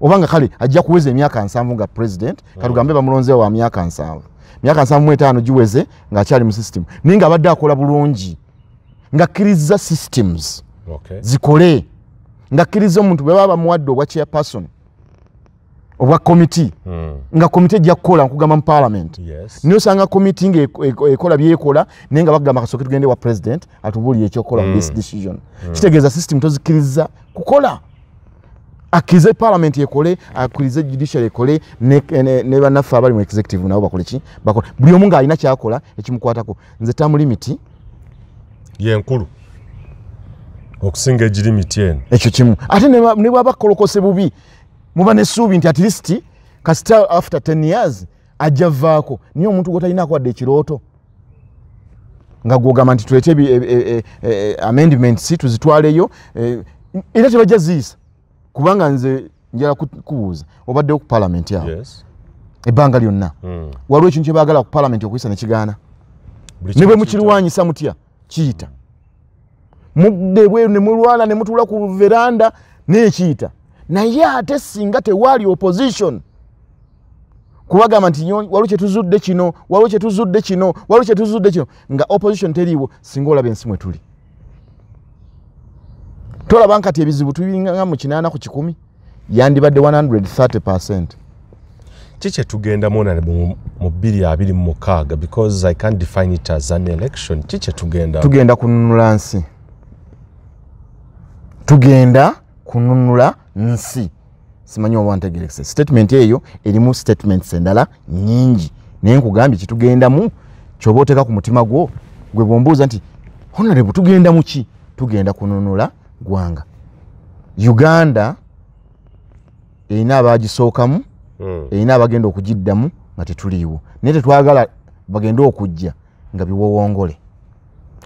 A: oba nga kale ajja kuweza emyaka 70 nga president, katugambe bamulonzeewo wa myaka 70, myaka 75 giweze ng'akyali mu system, naye ng'abadde akola bulungi, ng'akkiriza systems zikole, ng'akkiriza omuntu bwe baba bamuwadde obwa chairperson obwa committee, nga committee ejja kukola nkugamba mu parliament. Naye osanga committee nga ekola byekola, naye nga bagamba kasooke tugende wa president atubuulire ekyokukola mu this decision. Kitegeeza system tozikkiriza kukola. Akkirize parliament ekole, akkirize judiciary ekole, ne bannaffe abali mu executive nabo bakole ki? Bakole. Buli omu ng'alina ky'akola ekimukwatako. Nze term limit
B: ye nkulu okusinga egirimiti eno.
A: Ekyo kimu. Ate ne bw'aba akolokose bubi, muba n'essuubi nti at least kasita after 10 years ajja vaako. Naye omuntu gw'otalinaako wadde ekirooto nga gw'ogamba nti tuleete amendments tuzitwaleyo, era tebajja ziyisa. Kubanga nze njala kubuuza, obaddewo ku parliament awo ebbanga lyonna, waliwo ekintu kye baagala ku parliament okuyisa ne kigaana, ne bwe mukirwanyisa mutya kiyita, mudde ebweru ne mulwana ne mutuula ku veranda naye kiyita. Naye ate singa tewaali opposition Kubagamba nti waliwo kyetuzudde kino, waliwo kyetuzudde kino, waliwo kyetuzudde kino, nga opposition teriiwo. Singa olaba ensi mwe tuli, tolaba nkati ebizibu tubiringa mu 80 ku 100, yandibadde 130%.
B: Kiki tugenda mona mu 2026? Because I can't define it as an election. Kiki tugenda?
A: Tugenda kununula nsi, tugenda kununula nsi. Simanyi oba ntegerekese. Statement eyo erimu statements endala nyingi, naye nkugambye kitugendamu kyoba oteeka ku mutima gwo. Gwe bwombuuza nti honorable tugenda mu ki, tugenda kununula ggwanga. Uganda erina abagisookamu, erina abagenda okugiddamu nga tetuliiwo, naye tetwagala bagende okujja nga biwowongole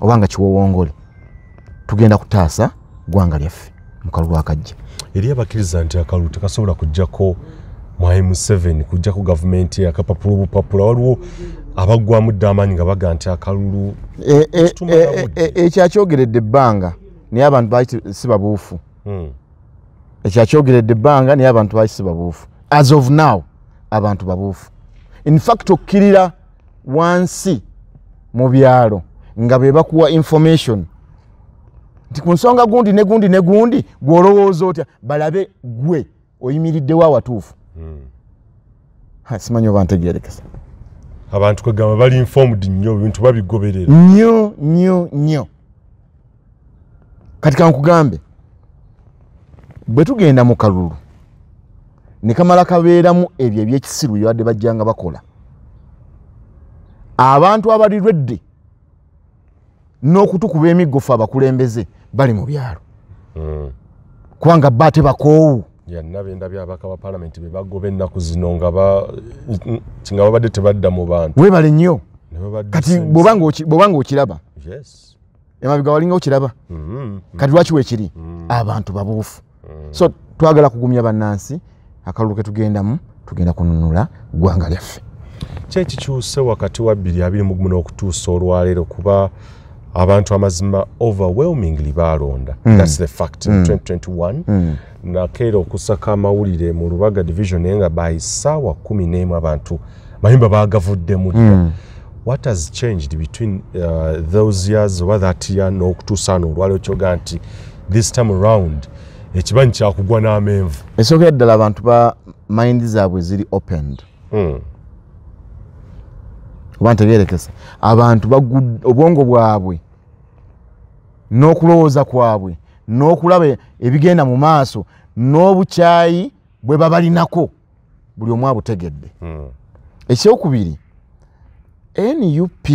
A: oba nga kiwowongole. Tugenda kutaasa ggwanga lyaffe mu kalulu akajja.
B: Eri abakkiriza nti akalulu tekasobola kujjako Mwami Museveni, kujjako gavumenti akapapula obupapula, waliwo abaggwamu dda amaanyi nga baga nti akalulu
A: Ekyakyogeredde ebbanga, naye abantu baali si babuufu. Ekyakyogeredde ebbanga, naye abantu baali si babuufu. As of now abantu babuufu. In fact okkirira wansi mu byalo nga be bakuwa information nti ku nsonga gundi ne gundi ne gundi, gw'olowooza otya, balabe gwe oyimiriddewo awatuufu. Simanyi oba ntegeerekesa.
B: Abantu kwegamba bali informed nnyo, ebintu babigoberera
A: nnyo nnyo nnyo. Kati kankugambe, bwe tugenda mu kalulu ne kamala kabeeramu ebyo ebyekisiru byebadde bajjanga bakola, abantu abalirwedde n'okutukuba emiggo abakulembeze bali mu byalo, kubanga ba ate bakoowu.
B: Yanna byabaka ba parliament be bagoba ennaku zino nga babadde tebadda mu bantu.
A: Weebale nnyo. Kati bw'obanga okiraba, emabega walinga okiraba, kati lwaki weekiri? Abantu babuufu. So twagala kugumya bannansi, akalulu ke tugendamu tugenda kununula ggwanga lyaffe.
B: Ki ekikyuse wakati wa 2021 n'okutuusa olwaleero? Kuba abantu amazima overwhelmingly balonda. That's the fact. In 2021 nakeera okusaka amawulire mu Lubaga division, naye nga by ssaawa 11 abantu mayumba baagavuddemu dda. What has changed between those years oba that year n'okutuusa ano olwaleero kyoga nti this time around ekibanyi kyakugwa n'amenvu?
A: Esookera ddala abantu ba mind zaabwe ziri opened. Oba ntegeerekesa, abantu obwongo bwabwe n'okulowooza kwabwe n'okulaba ebigenda mu maaso n'obukyayi bwe babalinako buli omu abutegedde. Ekyokubiri, NUP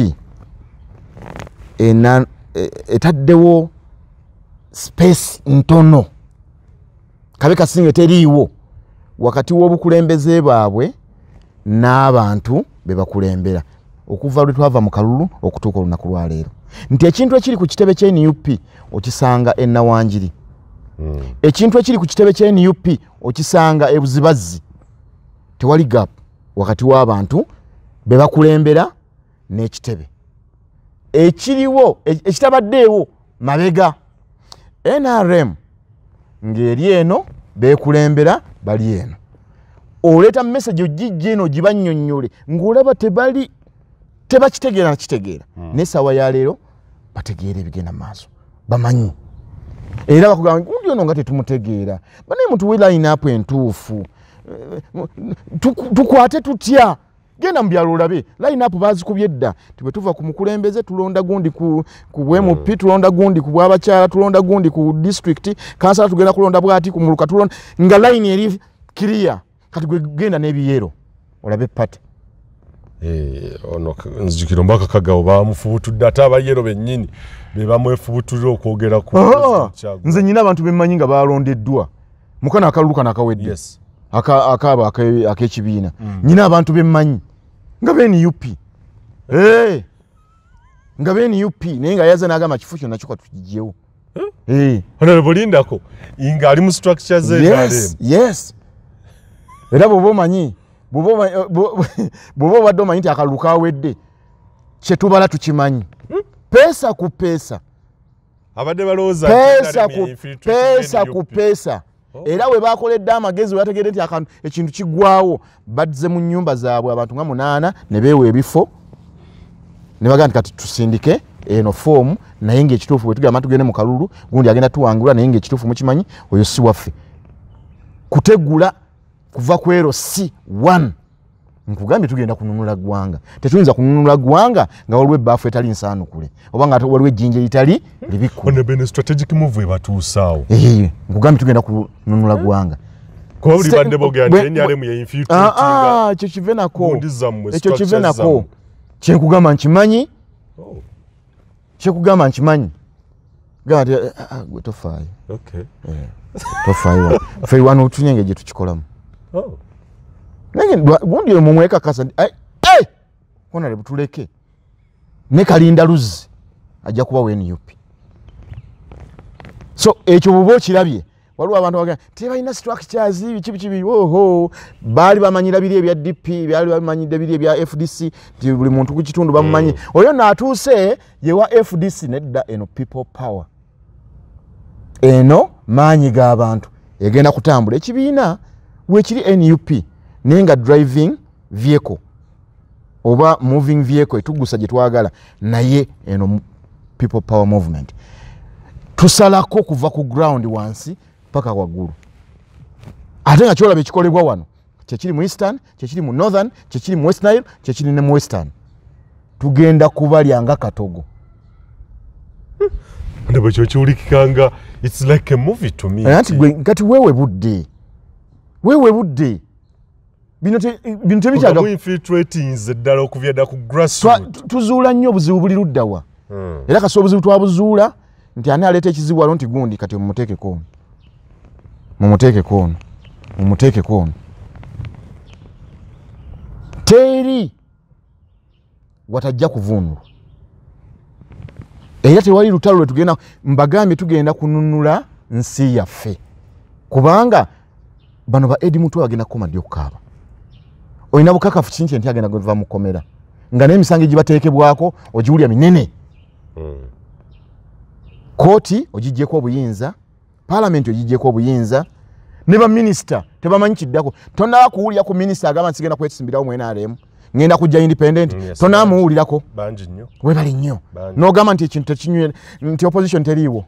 A: etaddewo space ntono, kabe kasinge teriiwo wakati w'obukulembeze bwabwe n'abantu be bakulembera okuva lwe twava mu kalulu okutuuka olunaku lwaleero. Nti ekintu ekiri ku kitebe kya NUP okisanga e Nawanjiri, ekintu ekiri ku kitebe kya NUP okisanga e Buzibazzi. Tewali gap wakati w'abantu be bakulembera n'ekitebe ekiriwo ekitabaddeewo mabega. NRM ng'eri eno beekulembera bali eno, oleeta message ogijja eno gibannyonnyole ng'olaba tebali tebakitegeera nakitegeera. N'essaawa ya leero bategeera ebigenda mu maaso, bamanyi, era bakugamba gundi ono nga tetumutegeera, banaye mutuwe line up entuufu, tukwate tutya? Genda mu byalo olabe line up baazikubye dda. Tibwe tuva ku mukulembeze tulonda gundi ku bwMP, tulonda gundi ku bw'abakyala, tulonda gundi ku district kansala, tugenda kulonda bwati ku muluka, tulonda nga line eri clear. Kati gwe genda n'ebiyero olabe party.
B: Ono nzijukira omubaka Kagabo bamufubutudde, ate abayero bennyini be bamwefubutulira okwogera ku
A: Nze nyina abantu bemmanyi nga balondeddwa mukana akalulu kano akawedde, akaaba ak'ekibiina. Nyina abantu bemmanyi nga be NUP, nga be NUP, naye nga yaza n'agamba kifo kyonna kyo katukiggyewo.
B: Honorable Lindako nga ali mu structure ze.
A: Yes, yes. Era bw'oba omanyi, bw'oba obadde omanyi nti akalulu kawedde, kyetubala tukimanyi. Peesa ku peesa.
B: Abadde balowooza
A: Peesa ku peesa ku peesa. Era we bakoledde amagezi, we bategedde nti akantu ekintu kiggwawo, bazze mu nnyumba zaabwe abantu nga 8 ne beewa ebifo ne bagamba nti kati tusindike eno foomu, naye ng'ekituufu bwe tugamba tugende mu kalulu gundi agenda tuwangula, naye ng'ekituufu mukimanyi oyo si waffe. Kutegula kuva ku ero si 1. Nkugambye tugenda kununula ggwanga. Tetuyinza kununula ggwanga nga waliwo ebbaafu etali nsaanukule oba nga waliwo ejjinja eritali libikkule.
B: Ono bene strategic move ebatuusaawo.
A: Nkugambye tugenda kununula ggwanga.
B: Kuba buli badde boogera nti NRM ye infiltratinga.
A: Ekyo kive nako. Ekyo kive nako. Kyenkugamba nkimanyi. Kyekugamba nkimanyi. Gamba nti gwe tofaayo.
B: Okay.
A: Tofaayo. Ffe wano tunyenge gye tukikolamu. Naye gundi oyo mumwekakasa nti Honorable tuleke ne Kalinda Luzzi ajja kuba wa NUP. So ekyo bw'oba okirabye, waliwo abantu bagamba tebalina structures biki biki, oho baali bamanyira biri ebya DP, baali bamanyidde biri ebya FDC, nti buli muntu ku kitundu bamumanyi. Oyo n'atuuse ye wa FDC. Nedda, eno people power, eno maanyi g'abantu egenda kutambula. Ekibiina weekiri NUP naye nga driving vehicle oba moving vehicle etugusa gye twagala, naye eno people power movement tusalako kuva ku ground wansi paka waggulu. Ate nga kyolaba ekikolebwa wano kyekiri mu Eastern, kyekiri mu Northern, kyekiri mu West Nile, kyekiri ne mu Western. Tugenda kubalya nga katogo.
B: Ndaba ekyo kiwulikika nga it's like a movie to me.
A: Anti gwe kati wewe budde, wewe budde bino tebikyaga
B: infiltrating ddala okuvya dda ku grassroots.
A: Tuzuula nnyo obuzibu buli luddawa. Era kasi obuzibu twabuzuula nti ani aleeta ekizibu wano nti gundi kati mumuteekeko ono, mumuteekeko ono, mumuteekeko ono. Teri watajja kuvuunulwa. Era tewali lutalo lwe tugenda, mbagambye tugenda kununula nsi yaffe, kubanga bano ba Eddie Mutwe bagenda kukoma ddi okukaaba. Olina bukakafu kinki nti agenda kuva mu kkomera nga n'emisango egibateekebwako ogiwulira minene. Kooti ogiggyeko obuyinza, paalamenti ogiggyeko obuyinza, ne baminisita tebamanyi kiddako. Tonnaba kuwulira ku minisita agamba nti sigenda kwesimbirawo mu NRM, ngenda kujja independent. Tonnaba muwulirako.
B: Bangi nnyo.
A: Webali nnyo. N'ogamba nti ekintu tekinywe, nti opposition teriiwo.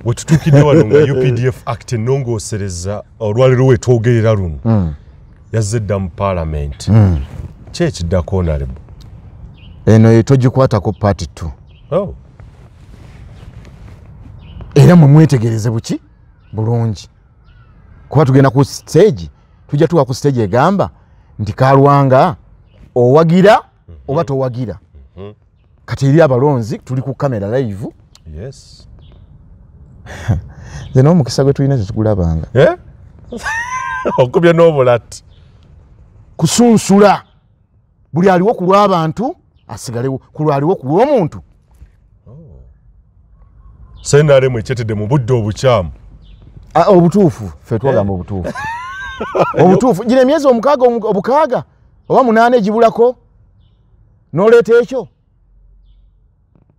B: Wetutuukidde wano nga UPDF Act ennongoosereza olwaleero wetwogerera luno yazze dda mu paalamenti. Ki ekiddako Honorable?
A: Eno togikwatako part 2. Era mwe mwetegereze buki bulungi, kuba tugenda ku stage, tujja tuwa ku stage egamba nti Kalwanga owagira oba towagira. Kati eri abalonzi tuli ku kamera live.
B: Yes.
A: Nze n'omukisa gwe tulina tetugulabanga.
B: Okubya n'obulati.
A: Kusunsula buli aliwo ku lw'abantu asigalewo, ku lwaliwo ku lw'omuntu.
B: NRM ekyetedde mu budde obukyamu.
A: Obutuufu, ffe twagamba obutuufu. Obutuufu, gino emyezi 6 obukaaga oba 8 egibulako n'oleeta ekyo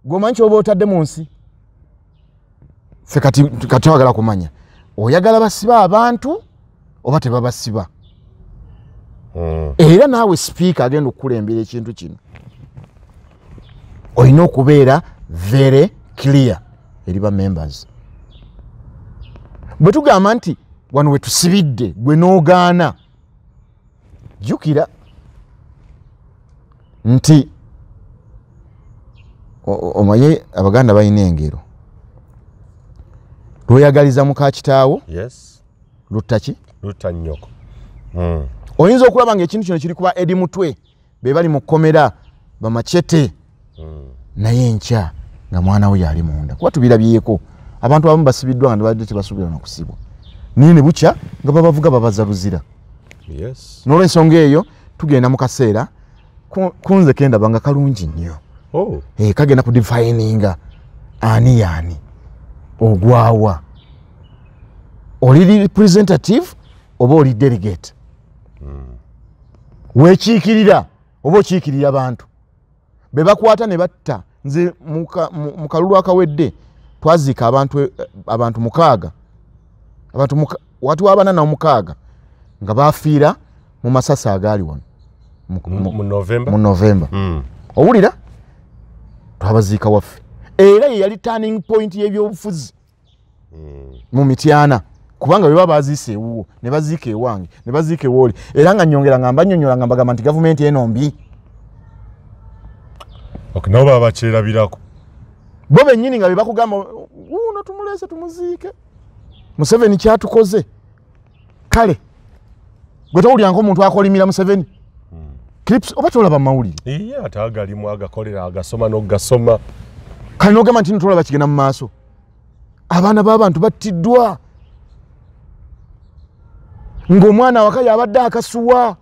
A: gw'omanyi ky'oba otadde mu nsi. Ffe kati twagala kumanya oyagala basiba abantu oba tebabasiba. Era naawe sipiika agenda okukulembera ekintu kino olina okubeera very clear eri ba members. Bwe tugamba nti wano wetusibidde gwe n'ogaana, jjukira nti omanye Abaganda balina engero, lweyagaliza muka kitaawo lutta ki?
B: Lutta nnyoko.
A: Oyinza okulaba ng'ekintu kino kiri kuba Eddie Mutwe be bali mu kkomera bamachete, naye enkya nga mwana we yali munda, kuba tubirabyeko abantu abamu basibiddwa nga badde tebasuubira na kusibwa, naye ne bukya nga babavuga babaza luzira. N'olwensonga eyo tugenda mu kaseera kunze kendaba nga kalungi nnyo. Kagenda ku defininga ani yaani ogwawa, oli representative oba oli delegate, wekiikirira oba okiikirira abantu be bakwata ne batta. Nze mu kalulu akawedde twaziika abantu 6 Abantu watu 46 nga bafiira mu masasi agaali wano
B: mu November.
A: Mu November. Owulira? Twabaziika waffe. Era ye yali turning point y'ebyobufuzi mu Mityana, kubanga bwe baba baziise ewuwo ne baziika ewange ne baziika ewooli, era nga nnyongera nga mbanyonnyola nga mbagamba nti gavumenti eno mbi.
B: Okay, nabo baba bakyerabirako
A: bo bennyini nga be bakugamba wuuno tumuleese tumuziike, Museveni kyatukoze. Kale gwe towuliranga omuntu akolimira Museveni clips oba tolaba mawulire?
B: Iye, ate agalimu agakolera agasoma n'ogasoma.
A: Kale n'ogamba nti tolaba kigenda mu maaso, abaana b'abantu battiddwa ng'omwana awaka yabadde akasuwa.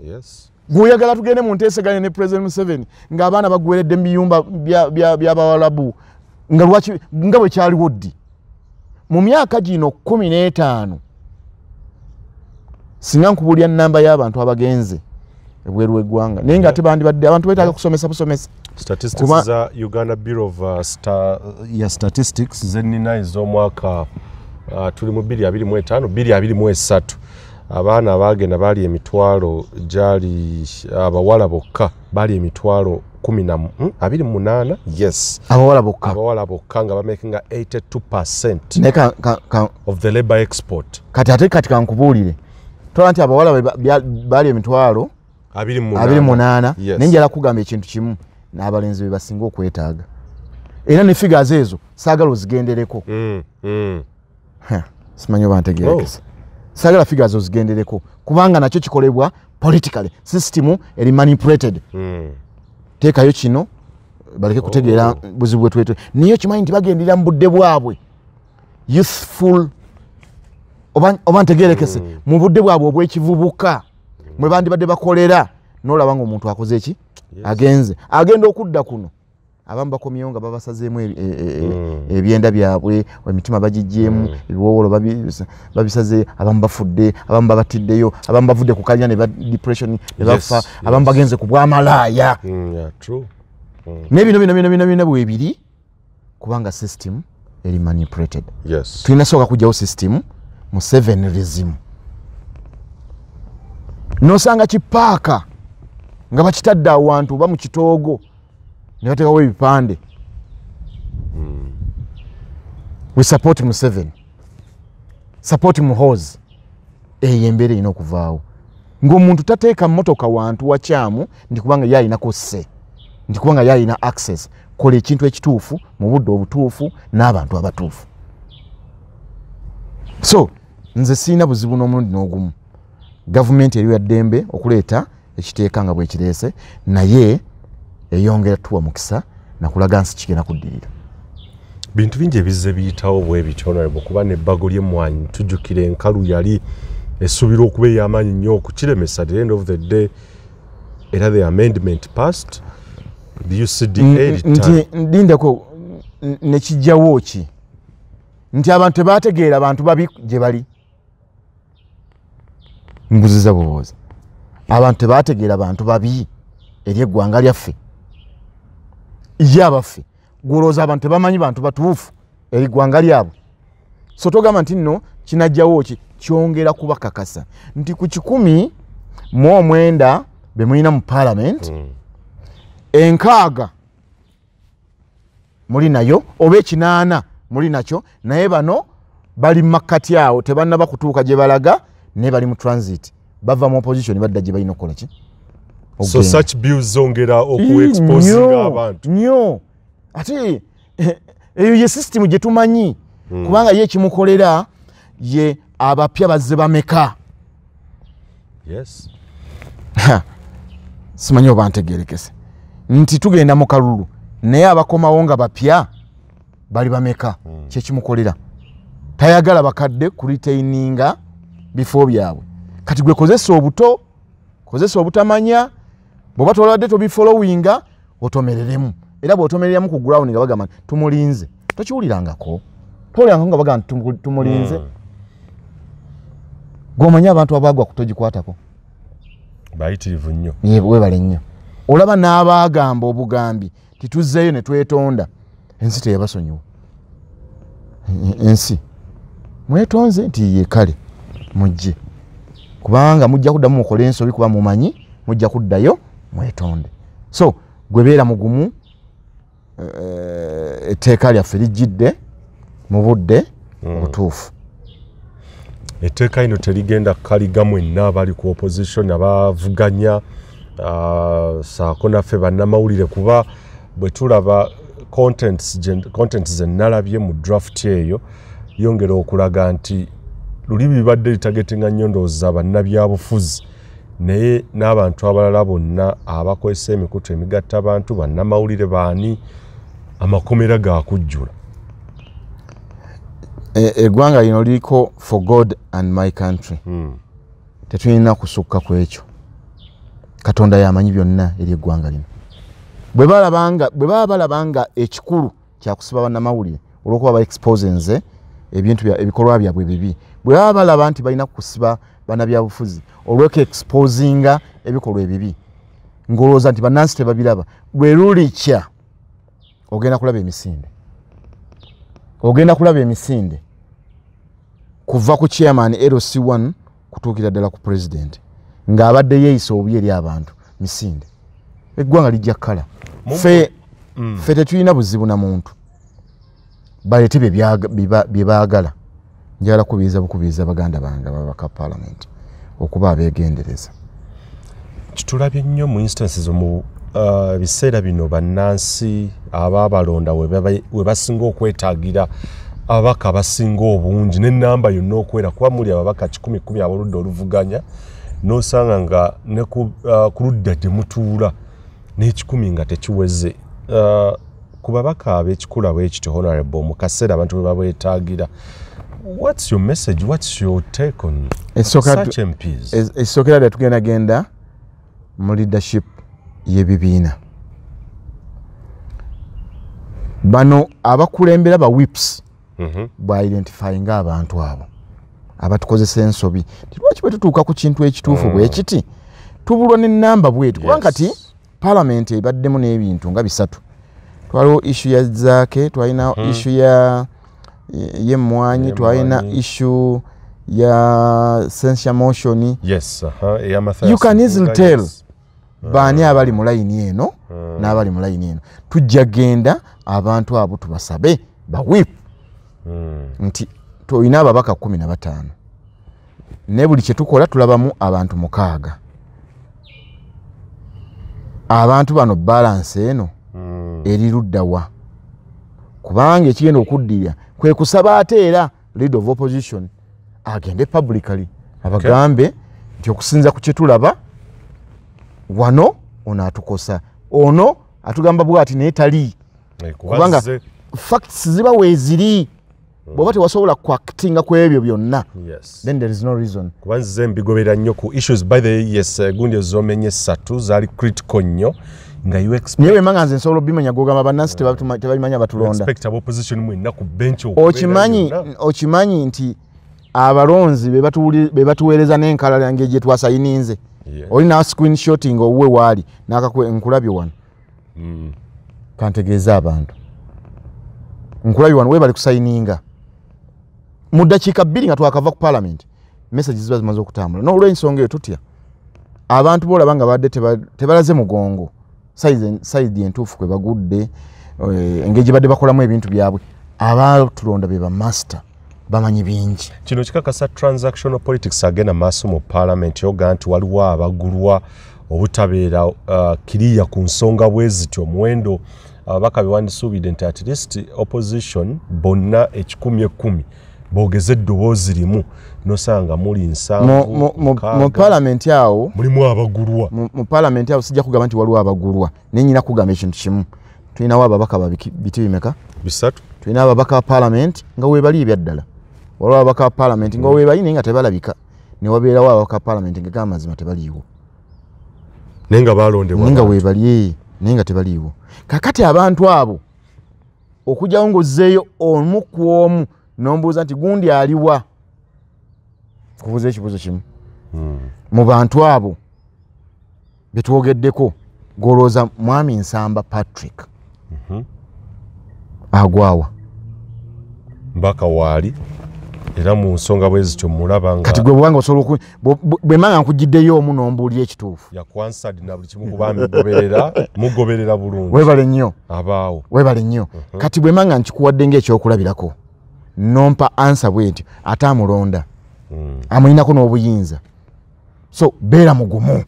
B: Yes.
A: Gw'oyagala tugende mu nteeseganya ne President Museveni ng'abaana bagweredde mu biyumba by'Abawalabu, nga lwaki nga bwe kyaliwo ddi mu myaka gino 15. Singa nkubuulira nnamba y'abantu abagenze ebweru w'eggwanga, naye ng'ate bandibadde abantu beetaaga kusomesa busomesa.
B: Statistics za Uganda Bureau of Statistics zennina ez'omwaka tuli mu 2025 2023, abaana abagenda baali emitwalo gyali abawala bokka baali emitwalo 28. Yes,
A: abawala bokka,
B: abawala bokka nga bamakinga 82% of the labor export.
A: Kati ate kati kankubuulire, tola nti abawala baali emitwalo 28.
B: Yes.
A: Naye njala kugamba ekintu kimu, n'abalenzi be basinga okwetaaga, era ne figures ezo saagala ozigendereko. Simanyi oba ntegeerekesa. Saagala figures ozigendereko kubanga nakyo kikolebwa politically, system eri manipulated. Teekayo kino baleke kutegeera buzibu bwetwetwe, naye okimanyi nti bagendera mu budde bwabwe youthful, oba ntegeerekese, mu budde bwabwe obw'ekivubuka mwe bandibadde bakolera, n'olaba ng'omuntu akoze ki? Agenze. Agenda okudda kuno abamu bakomyewo nga babasazeemu ebyenda byabwe, emitima bagiggyemu, ebiwowolo babisaze, abamu bafudde, abamu babatiddeyo, abamu bavudde ku kalina ne ba depression ne bafa, abamu bagenze ku bwamalaaya. Naye bino bino bino bino bwebiri kubanga system eri manipulated.
B: Yes.
A: Tulina sooka kuggyawo system Musevenism. Nosanga kipaaka nga bakitadde awantu oba mu kitoogo ne bateekawo ebipande, we support Museveni, support Muhoozi. Eyo embeera erina okuvaawo ng'omuntu tateeka mmotoka wantu wakyamu nti kubanga ye alinako sse, nti kubanga ye alina access. Kola ekintu ekituufu mu budde obutuufu n'abantu abatuufu. So nze sirina buzibu n'omulundi n'ogumu. Gavumenti eriyo ya ddembe okuleeta ekiteeka nga bwekireese, naye eyongera tuwa mukisa nakulaga nsi kigenda kuddirira.
B: Bintu bingi ebizze biyitawo bwe bityo, Honorable, kuba n'ebbago ly'emmwanyi tujjukira enkalu yali esuubirwa okuba ey'amaanyi nnyo okukiremesa. At the end of the day era the amendment passed, the UCDA.
A: Nti ndindako nekijjawo ki nti abantu tebategeera abantu babi gye bali. Mbuziza bubuuza, abantu tebategeera bantu babi eri eggwanga lyaffe. Ye abaffe gwolowooza abantu tebamanyi bantu batuufu eri ggwanga lyabwe? So togamba nti nno kinajjawo ki, kyongera kubakakasa nti ku 109 be mulina mu parliament, 60 muli nayo oba 80 muli nakyo, naye bano bali makkati awo tebannaba kutuuka gye balaga, ne bali mu transit, bava mu opposition badda gye balina okukola ki.
B: So such bills zongera okuexposinga abantu
A: nnyo. Ate eyo ye system gye tumanyi, kubanga ye ekimukolera ye abapya bazze bameka.
B: Yes.
A: Simanyi oba ntegeerekese nti tugenda mu kalulu naye abakomawo nga bapya bali bameka. Kyekimukolera tayagala bakadde kuretaininga bifo byabwe. Kati gwe kozesa obuto, kozesa obutamanya, bw'oba tolabadde tobifollowinga otomereremu. Era bw'otomereramu ku ground nga bagamba nti tumulinze, tokiwulirangako, towulirangako nga bagamba nti tumulinze. Gw'omanyi abantu abaagwa ku togikwatako
B: bayitirivu nnyo.
A: Weebale nnyo. Olaba n'abaagamba obugambi tituzzeeyo ne twetonda, ensi teyabasonyiwa. Ensi Mwetonze nti ye kale mujje, kubanga mujja kuddamu mukole ensobi, kuba mumanyi mujja kuddayo mwetonde. So gwe beera mugumu, etteeka lyaffe lijjidde mu budde obutuufu.
B: Etteeka lino terigenda kukaliga mwenna abali ku opposition abavuganya, saako naffe bannamawulire, kuba bwe tulaba contents ze nalabye mu draft eyo yongera okulaga nti luli bibadde litagetinga nnyo ndowooza bannabyabufuzi, naye n'abantu abalala bonna abakozesa emikutu emigatta abantu, bannamawulire baani, amakomera gakujjula.
A: Eggwanga lino liriko for God and my country. Tetulina kusukka ku ekyo. Katonda yamanyi byonna eri eggwanga lino. Bwe baba balabanga ekikulu kyakusiba bannamawulire olw'okuba ba expose nze ebintu ebikolwa byabwe bibi, bwe baba balaba nti balina kusiba bannabyabufuzi olw'oku exposinga ebikolwa ebibi, ng'olowooza nti bannansi tebabiraba, bwe lulikya ogenda kulaba emisinde. Ogenda kulaba emisinde kuva ku chairman LC1 kutuukira ddala ku president ng'abadde yeeyisa obubi eri abantu. Misinde eggwanga lijja kkala. Ffe tetulina buzibu na muntu, baleete bye baagala. Njagala kubiriza bukubiriza baganda bange ababaka parliament okuba abeegendereza.
B: Kitulabye nnyo mu instances mu biseera bino bannansi abaabalonda we basinga okwetaagira ababaka abasinga obungi n'ennamba yonna okwera, kuba muli ababaka 10 ab'oludda oluvuganya, n'osanga nga ne ku ludda gye mutuula n'ekikumi nga tekiweze. Ku babaka ab'ekikula bwe kityo, honorable, mu kaseera abantu bwe babeetaagira, what's your message, what's your take on such MPs?
A: Ekisookera ddala tugendagenda mu leadership y'ebibiina. Bano abakulembera ba whips bwa-identifyinga abantu abo abatukozesa ensobi. Lwaki bwe tutuuka ku kintu ekituufu bwe kiti tubulwa n'ennamba bwetu? Kubanga kati parliament ebaddemu n'ebintu nga bisatu. Twaliwo issue ya Zaake, twalina issue ya y'emmwanyi, twalina issue ya censure motion.
B: Yes,
A: you can easily tell baani abali mu layini eno n'abali mu layini eno. Tujja genda abantu abo tubasabe ba whip nti tulina ababaka 15, ne buli kye tukola tulabamu abantu 6. Abantu bano balance eno eri ludda wa? Kubanga ekigenda okuddirira kwe kusaba ate era leader of opposition agende publicly abagambe nti okusinza ku kye tulaba wano ono atukosa, ono atugamba bw'ati naye tali, kubanga facts ziba weeziri. Bw'oba tewasobola kuactinga ku ebyo byonna, then there is no reason.
B: Kuba nzize mbigobera nnyo ku issues by the yes, gundi ezomenye 3 zaali critical nnyo nga you expect.
A: Naye bwe nze nsobola obimanya gogamba bannansi tebabimanya batulonda.
B: Expect aba opposition mwenna ku bench.
A: Okimanyi nti abalonzi be batuweereza n'enkalala yange gye twasayininze. Olina screenshotting owuwe waali nkulabye wano. Kantegeeza abantu nkulabye wano webali kusayininga mu ddakiika 2 nga twakava ku parliament, message ziba zimaze okutambula. N'olw'ensonga eyo tutya abantu boolaba nga badde tebalaze mugongo sayidi entuufu kwe bagudde, engeri gye badde bakolamu ebintu byabwe. Abatulonda be bamaster bamanyi bingi.
B: Kino kikakasa transactional politics agenda maaso mu parliament, yoga nti waliwo abagulwa obutabeera kiriya ku nsonga bwe zityo. Omuwendo ababaka bewandisuubidde nti at least opposition bonna 110 boogeze eddoboozi limu, nosanga muli 7
A: mu parliament awo
B: mulimu abagulwa.
A: Mu parliament awo sijja kugamba nti waliwo abagulwa, naye nnyina kugamba ekintu kimu. Tulinawo ababaka biti bimeka?
B: 3.
A: Tulina ababaka ba parliament nga weebali ebyaddala. Waliwo ababaka ba parliament nga weebali naye nga tebalabika, ne wabeerawo ababaka ba parliament nga amazima tebaliiwo,
B: naye nga balondebwa,
A: naye nga weebali naye nga tebaliiwo. Kakati abantu abo okujjawo ng'ozzeeyo omu ku omu n'ombuuza nti gundi aliwa, kubuuza ekibuuzo kimu mu bantu abo betwogeddeko, golooza mwami Nsamba Patrick agwawa
B: mbaka waali Era mu nsonga bwe zityo mulaba nga
A: kati gwe bwanga osobola bwe manga nkugiddeyo omu n'ombuulira ekituufu.
B: Yakwansad na buli kimu kuba mugoberera, mugoberera bulungi.
A: Weebale nnyo.
B: Abaawo.
A: Weebale nnyo. Kati bwe manga nkikuwadde ng'ekyokulabirako nompa ansa bw'etyo ate amulonda. Amulinako n'obuyinza. So beera mugumu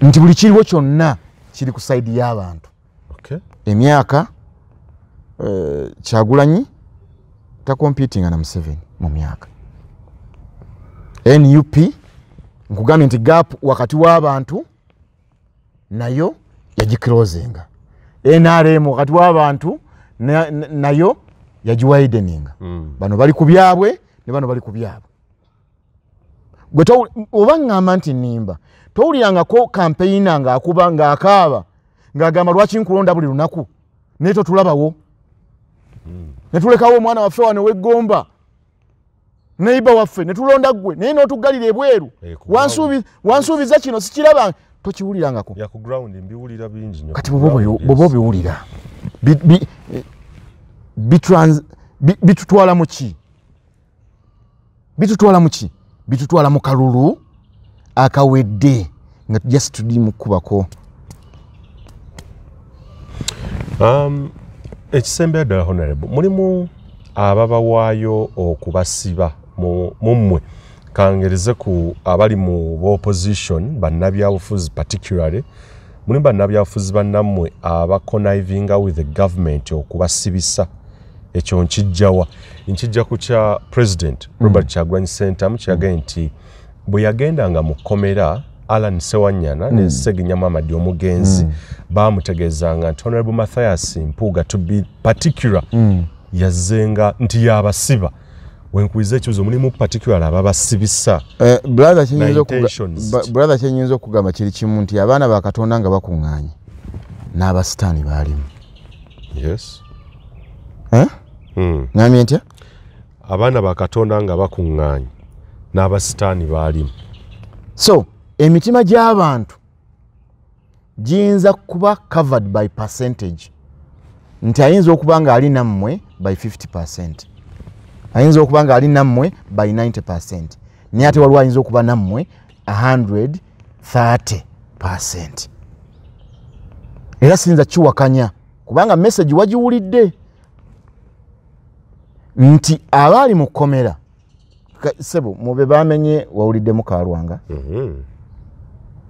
A: nti buli kiriwo kyonna kiri ku side y'abantu.
B: Okay.
A: Emyaka Kyagulanyi takompitinga na Museveni mu myaka. NUP nkugambye nti gap wakati w'abantu nayo yagiclosinga. NRM wakati w'abantu nayo yagiwideninga. Bano bali ku byabwe ne bano bali ku byabwe. Gwe oba ngamba nti nnimba, towulirangako campaigner ng'akuba ng'akaaba ng'agamba lwaki nkulonda buli lunaku naye totulabawo. Ne tulekawo omwana waffe wano w'eggomba neighbor waffe ne tulonda ggwe naye n'otuggalira ebweru. Wansuubiza kino sikiraba, tokiwulirangako.
B: Ya ku ground mbiwulira bingi nnyo.
A: Kati bw'oba obiwulira bitutwala mu ki? Bitutwala mu ki? Bitutwala mu kalulu akawedde nga just tudi mu kubako.
B: Ekisembera ddala Honorable, mulimu ababawaayo okubasiba mummwe kangereze ku abali mu opposition bannabyabufuzi particularly mulimu bannabyabufuzi bannammwe abaconnivinga with the government okubasibisa. Ekyo nkijjawa? Nkijja ku kya President Robert Kyagulanyi Ssentamu kyeyagambye nti bwe yagendanga mu kkomera Alan Sewanyana ne Sseginya Muhammad omugenzi bamutegeezanga nti Honorable Mathias Mpuuga to be particular yazzenga nti yabasiba. Wenkuiza ekibuzo mulimu particular ababasibisa.
A: Brother kyenyinza okugamba kiri kimu nti abaana ba Katonda nga bakuŋŋaanye n'abasitaani baalimu.
B: Yes.
A: Ngambye ntya?
B: Abaana ba Katonda nga bakuŋŋaanye n'abasitaani baalimu.
A: So emitima gy'abantu giyinza kuba covered by percentage. Nti ayinza okuba nga ali nammwe by 50%. Ayinza okuba nga ali nammwe by 90%. Naye ate waliwo ayinza okuba nammwe 130%. Era siyinza kiwakanya kubanga message wagiwulidde nti abaali mu kkomera sebo mube bamenye wawuliddemu Kalwanga.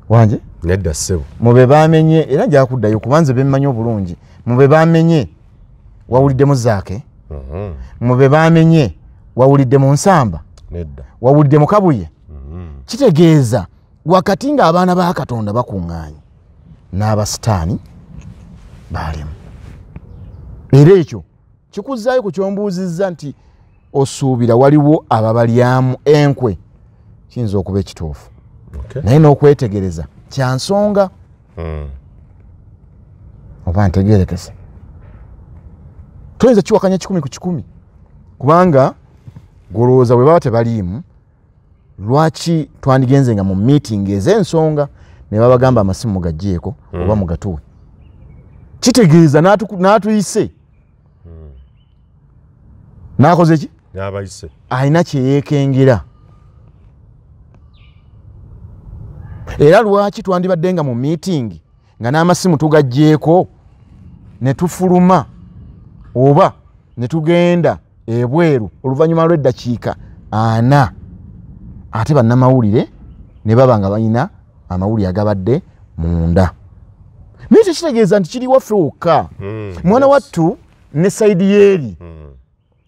A: Wanje?
B: Nedda ssebo.
A: Mube bamenye era nja kuddayo kubanze bemmanyi obulungi. Mube bamenye wawuliddemu Zaake. Mube bamenye wawuliddemu Nsamba.
B: Nedda.
A: Wawuliddemu Kabuye. Kitegeeza wakati nga abaana ba Katonda bakuŋŋaanye n'abasitaani baalimu. Era ekyo kikuzzaayo ku kyombuuzizza nti osuubira waliwo ababalyamu enkwe, kiyinza okuba ekituufu. Naye n'okwetegereza kya nsonga. Oba ntegeerekese. Toyinza kiwakanya 100 ku 100 kubanga golowooza bwe baba tebaliimu lwaki twandigenze nga mu meeting ez'ensonga ne babagamba amasimu mugaggyeko oba mugatuwe. Kitegeeza n'atuyise. N'akoze ki?
B: N'abayise.
A: Alina kye yeekengera. Era lwaki twandibadde nga mu meeting nga n'amasimu tugaggyeko ne tufuluma oba ne tugenda ebweru oluvannyuma lw'eddakiika 40 ate bannamawulire ne baba nga balina amawulire agabadde munda. Naye tekitegeeza nti kiri waffe wokka. Mwana wattu ne sayidi yeeri.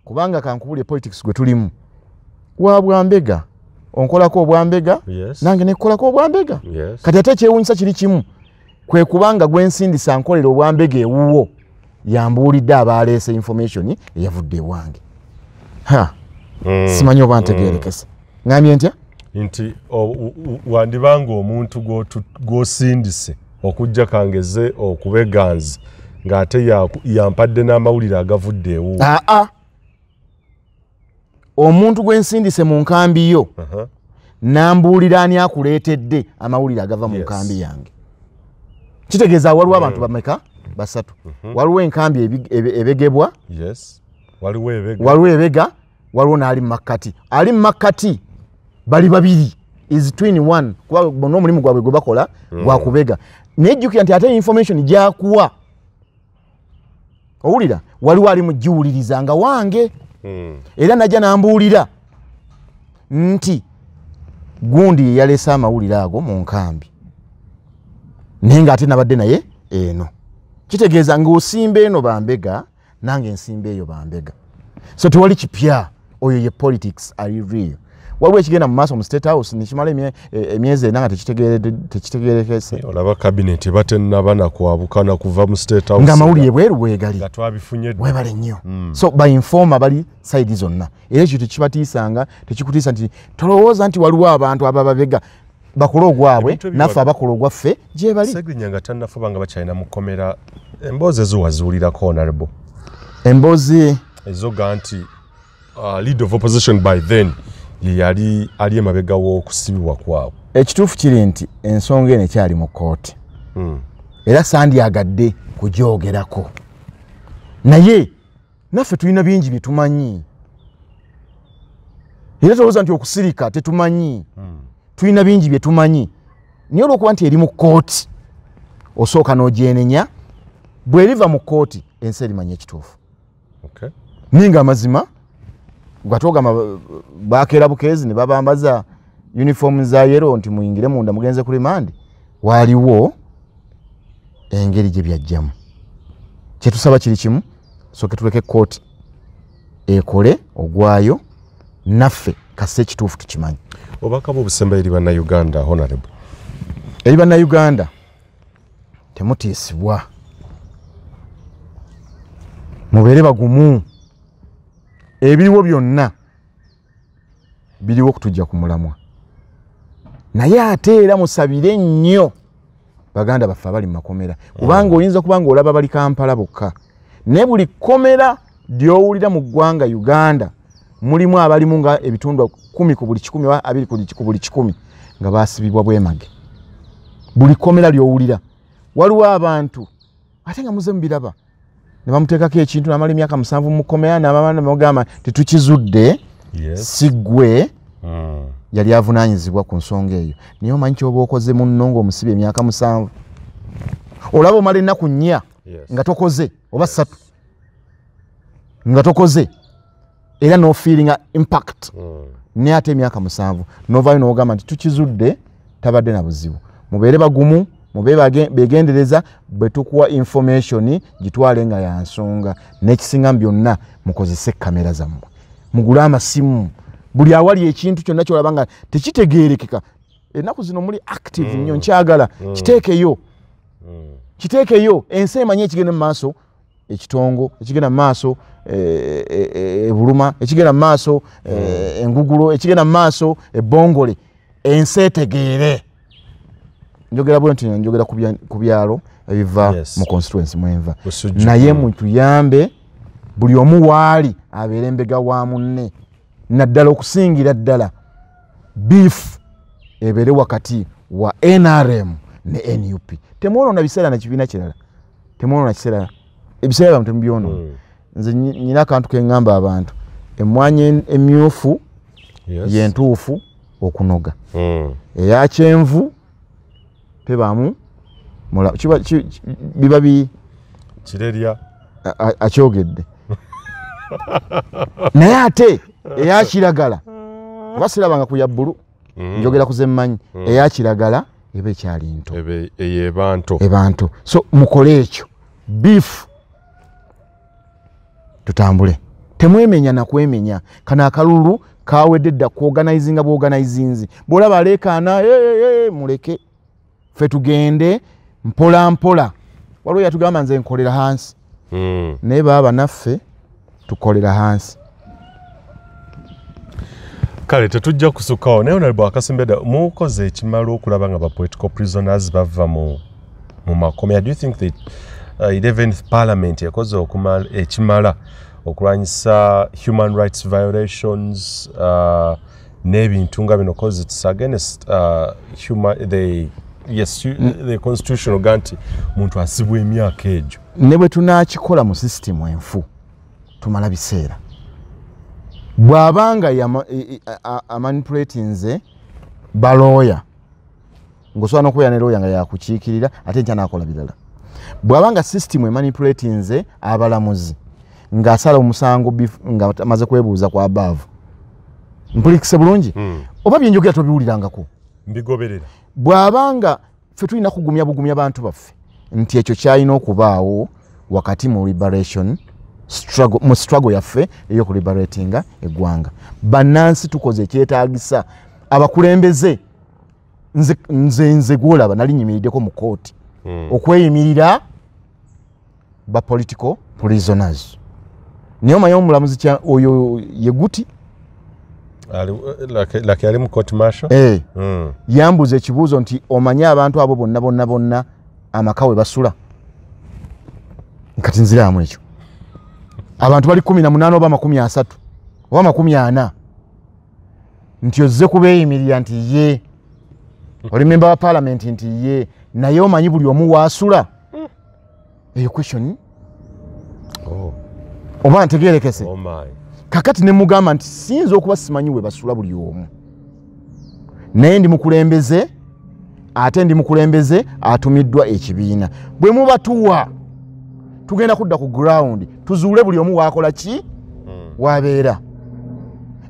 A: Kubanga kankubulye politics gwe tulimu wa bwambega, onkolako obwambega, nange nekolako obwambega. Kati ate kyewuunyisa kiri kimu kwe kubanga gwe nsindisa nkolera obwambega ewuwo yambuulidde abaleese information eyavudde ewange. Simanyi oba ntegeerekese. Ngambye ntya?
B: Nti wandibanga omuntu gw'osindise okujja kangeze okubeganza ng'ate yampadde n'amawulire agavudde ewuwo.
A: Omuntu gwe nsindise mu nkambi yo nambuulira ani akuleetedde amawulire agava mu nkambi yange. Kitegeeza waliwo abantu bameka? Basatu. Waliwo enkambi ebegebwa. Waliwo ebega, waliwo n'ali makkati. Ali makkati bali babiri, is twin one, kuba bonna omulimu gwabwe gwe bakola gwakubega. Naye jjukira nti ate information gyakuwa, owulira, waliwo ali mugiwuliriza nga wange. Era najja n'ambuulira nti gundi ye yaleese amawulire ago mu nkambi, naye ng'ate nabadde naye eno. Kitegeeza ng'osimba eno bambega, nange nsimba eyo bambega. So tewali kipya, oyo ye politics ali real. Waliwo ekigenda mu maaso mu State House nekimala emyezi ena nga tekitegerekese.
B: Olaba cabinet batennaba nakwabukana kuva mu State House
A: nga amawulire ebweru bwegali,
B: nga twabifunye dda.
A: Webale nnyo. So ba informer bali side zonna, era ekyo tekibatiisanga, tekikutiisa nti tolowooza nti waliwo abantu abababega bakola ogwabwe, naffe abakola ogwaffe gye bali.
B: Segirinya nga tannafuba nga bakyalina mu kkomera, emboozi ezo waziwulirako honorable?
A: Emboozi
B: ezoga nti leader of opposition by then ye yali ali emabega w'okusibibwa kwabwe.
A: Ekituufu kiri nti ensonga eno ekyali mu kkooti, era sandyagadde kugyogerako, naye naffe tulina bingi bye tumanyi, era tolowooza nti okusirika tetumanyi. Tulina bingi bye tumanyi, naye olw'okuba nti eri mu kkooti osooka n'ogyenenya, bw'eriva mu kkooti ensi erimanya ekituufu. Ninga amazima gwatogamba bakeera bukeezi ne babambaza uniform za yero nti muyingire munda mugenze ku remand, waliwo engeri gye byajjamu. Kyetusaba kiri kimu, soke tuleke kkooti ekole ogwayo, naffe kase ekituufu tukimanyi.
B: Obubaka bwo obusemba eri bannayuganda honorable?
A: Eri bannayuganda, temutiisibwa, mubeere bagumu. Ebiriwo byonna biriwo okutujja ku mulamwa, naye ate era musabire nnyo baganda baffe abali mu makomera, kubanga oyinza kuba ng'olaba bali Kampala bokka, naye buli kkomera ly'owulira mu ggwanga Uganda mulimu abalimu nga ebitundu 10 ku buli 100 oba 2 ku buli 100 nga baasibibwa bwemage. Buli kkomera ly'owulira waliwo abantu ate nga muze mubiraba ne bamuteekako ekintu n'amala emyaka 7 mu kkomera, n'abamugamba tetukizudde, si ggwe yali avunaanyizibwa ku nsonga eyo. Naye omanyi ky'oba okoze munno ng'omusibye emyaka 7, olaba omala ennaku 4 nga tokoze oba 3 nga tokoze, era n'ofeelinga impact, naye ate emyaka 7 n'ovaayo n'ogamba nti tukizudde tabadde na buzibu. Mubeere bagumu, mube begendereza, bwe tukuwa information gitwale nga ya nsonga, n'ekisinga byonna mukozese kamera zammwe, mugule amasimu, buli awali ekintu kyonna ky'olaba nga tekitegeerekeka. Ennaku zino muli active nnyo, nkyagala kiteekeyo, kiteekeyo ensi emanye ekigenda mu maaso, ekitongo ekigenda mu maaso, ebuluma ekigenda mu maaso, engugulo ekigenda mu maaso, ebbongole, ensi etegeere. Njogera bwe nti njogera ku byalo ebiva mu constituency mwenva, naye mutuyambe buli omu waali abeere embega wa munne, naddala okusingira ddala beef ebeere wakati wa NRM ne NUP. Temwonoona biseera na kibiina kirala, temwonoona kiseera, ebiseera byammwe temubyonoona. Nze nyina akantu ke ŋŋamba abantu, emmwanyi emyufu yentuufu okunoga, eya kyenvu tebaamu biba bi
B: kirerya
A: akyogedde, naye ate eya kiragala oba sirabanga ku ya bbulu, njogera ku zemmanyi, eya kiragala eba ekyali nto, ebanto. So mukole ekyo beef, tutambule, temwemenya na kwemenya. Kano akalulu kawedde dda kuorganizinga bw'organizinzi, bw'olaba aleekaana muleke, ffe tugende mpola mpola. Waliwo yatugamba nze nkolera hansi, naye baaba naffe tukolera hansi.
B: Kale tetujja kusukkawo, naye honorable Akasembedda, mukoze ekimala okulaba nga ba political prisoners bava mu makomera. Do you think the 11th parliament ekoze ekimala okulwanyisa human rights violations n'ebintu nga bino, cause it's against the constitution oga nti muntu asibwa emyaka egyo?
A: Ne bwe tunaakikola mu sisitimu enfu, Tumala biseera. Bw'abanga amanipulatinze balooya, ng'osobola n'okubeera ne looya nga yakukiikirira ate nkya n'akola birala. Bw'abanga system emanipulatinze abalamuzi ng'asala omusango nga amaze kwebuuza kwa abaavu. Mpulikise bulungi? Oba byenjogera tobiwulirangako?
B: Mbigoberera.
A: Bw'abanga ffe tulina kugumya bugumya bantu baffe nti ekyo kyalina okubaawo wakati mu liberation struggle, mu struggle yaffe ey'okuliberatinga eggwanga. Bannansi tukoze ekyetaagisa, abakulembeze nze gwolaba nali nyimiriddeko mu kooti okweyimirira ba political prisoners. Naye omanyi omulamuzi oyo ye Guti
B: like ali mu court martial?
A: Yambuza ekibuuzo nti omanyi abantu abo bonna bonna bonna amaka we basula? Nkati nziraamu ekyo. Abantu bali 18 oba 30 oba 40 nti ozze kubeeyimirira nti ye oli memba wa parliament nti ye, naye omanyi buli omu waasula? Eyo question. Oba ntegeerekese? Kakati ne mugamba nti siyinza okuba simanyi we basula buli omu, naye ndi mukulembeze, ate ndi mukulembeze atumiddwa ekibiina. Bwe mubatuwa tugenda kudda ku ground tuzuule buli omu waakola ki, wabeera.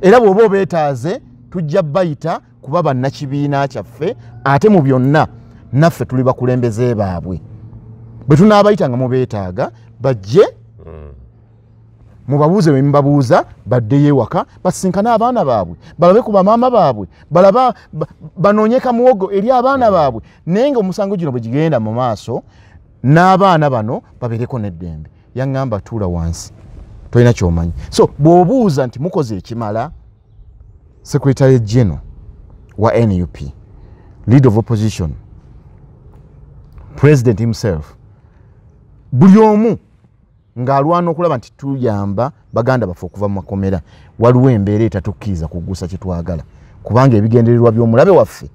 A: Era bw'oba obeetaaze tujja bayita kuba bannakibiina kyaffe, ate mu byonna naffe tuli bakulembeze baabwe. Bwe tunaabayita nga mubeetaaga bajje mubabuuze bwe mubabuuza, baddeyo ewaka basinkane abaana baabwe, balabe ku bamaama baabwe, balaba banoonye kamuwogo eri abaana baabwe. Naye nga omusango gino bwe gigenda mu maaso n'abaana bano babeereko n'eddembe. Yaŋŋamba tuula wansi, tolina ky'omanyi. So bw'obuuza nti mukoze ekimala, Secretary General wa NUP, leader of opposition, president himself, buli omu ng'alwana okulaba nti tuyamba baganda baffe okuva mu makomera, waliwo embeera etatukkiriza kugusa kye twagala, kubanga ebigendererwa by'omulabe waffe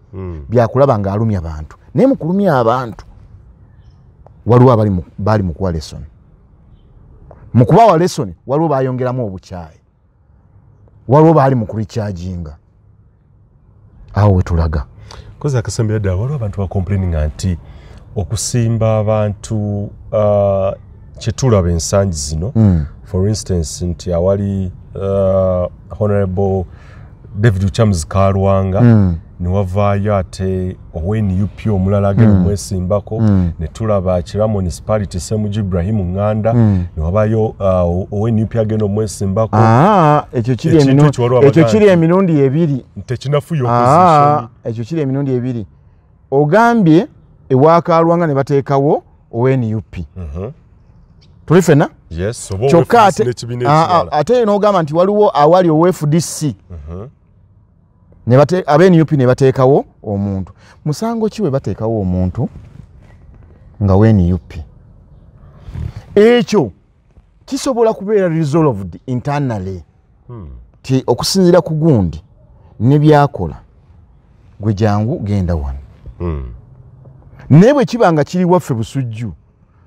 A: byakulaba ng'alumya abantu. Naye mu kulumya abantu waliwo abali mu kuwa lesson. Mu kubawa lesson waliwo bayongeramu obukyayi, waliwo baali mu kurecharginga. Awo we tulaga.
B: Kozi akasembera ddala, waliwo abantu bacomplaininga nti okusimba abantu kyetulaba ensangi zino, for instance nti awali Honorable David Lukyamuzi Kalwanga ne wavaayo ate owa NUP omulala agenda omwesimbako, ne tulaba Kira Municipality Ssemujju Ibrahim Nganda ne wabaayo owa NUP agenda omwesimbako.
A: Ekyo kiri emirundi ebiri.
B: Tekinafuya opposition.
A: Ekyo kiri emirundi ebiri. Ogambye ewa Kalwanga ne bateekawo owa NUP. Tuli ffenna?
B: Yes,
A: kyokka ate n'ogamba nti waliwo awali owa FDC abe NUP ne bateekawo omuntu. Musango ki we bateekawo omuntu nga we NUP? Ekyo kisobola kubeera resolved internally. Ti okusinziira ku gundi ne byakola, gwe jangu genda wano. Naye bwe kiba nga kiri waffe Busujju,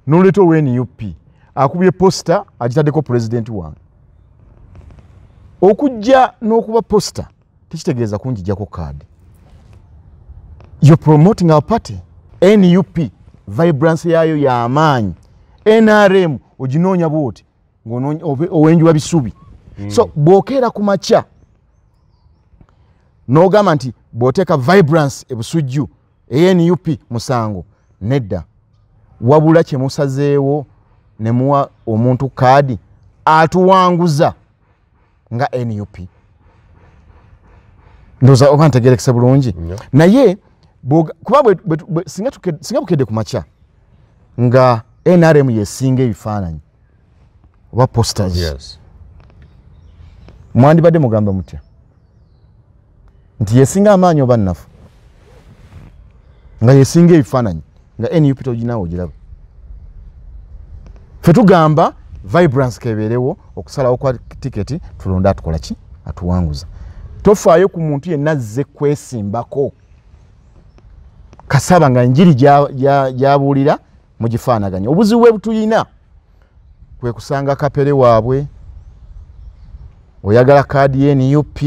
A: n'oleeta owa NUP akubye poster agitaddeko pulezidenti wange, okujja n'okuba poster tekitegeeza kunjijjako kaadi. You're promoting our party. NUP vibrance yayo y'amaanyi. NRM oginoonya bw'oti owenjula bisubi. So bw'okeera ku makya n'ogamba nti bw'oteeka vibrance ebusujju eya NUP musango, nedda. Wabula kye musazeewo ne muwa omuntu kaadi atuwanguza nga NUP. Ndowooza oba ntegeerekese bulungi. Naye kuba singa bukedde ku makya nga NRM yesinga ebifaananyi oba posters, mwandibadde mugamba mutya nti yesinga amaanyi oba nnafu nga yesinga ebifaananyi nga NUP toginawo ogiraba? Ffe tugamba vibrance kebeerewo okusalawo kwa tiketi, tulonde atukola ki, atuwanguza. Tofaayo ku muntu yenna azze kwesimbako kasaba nga enjiri gyabuulira mugifaanaganya. Obuzibu bwe butulina kwe kusanga kapere waabwe Oyagala kaadi ye NUP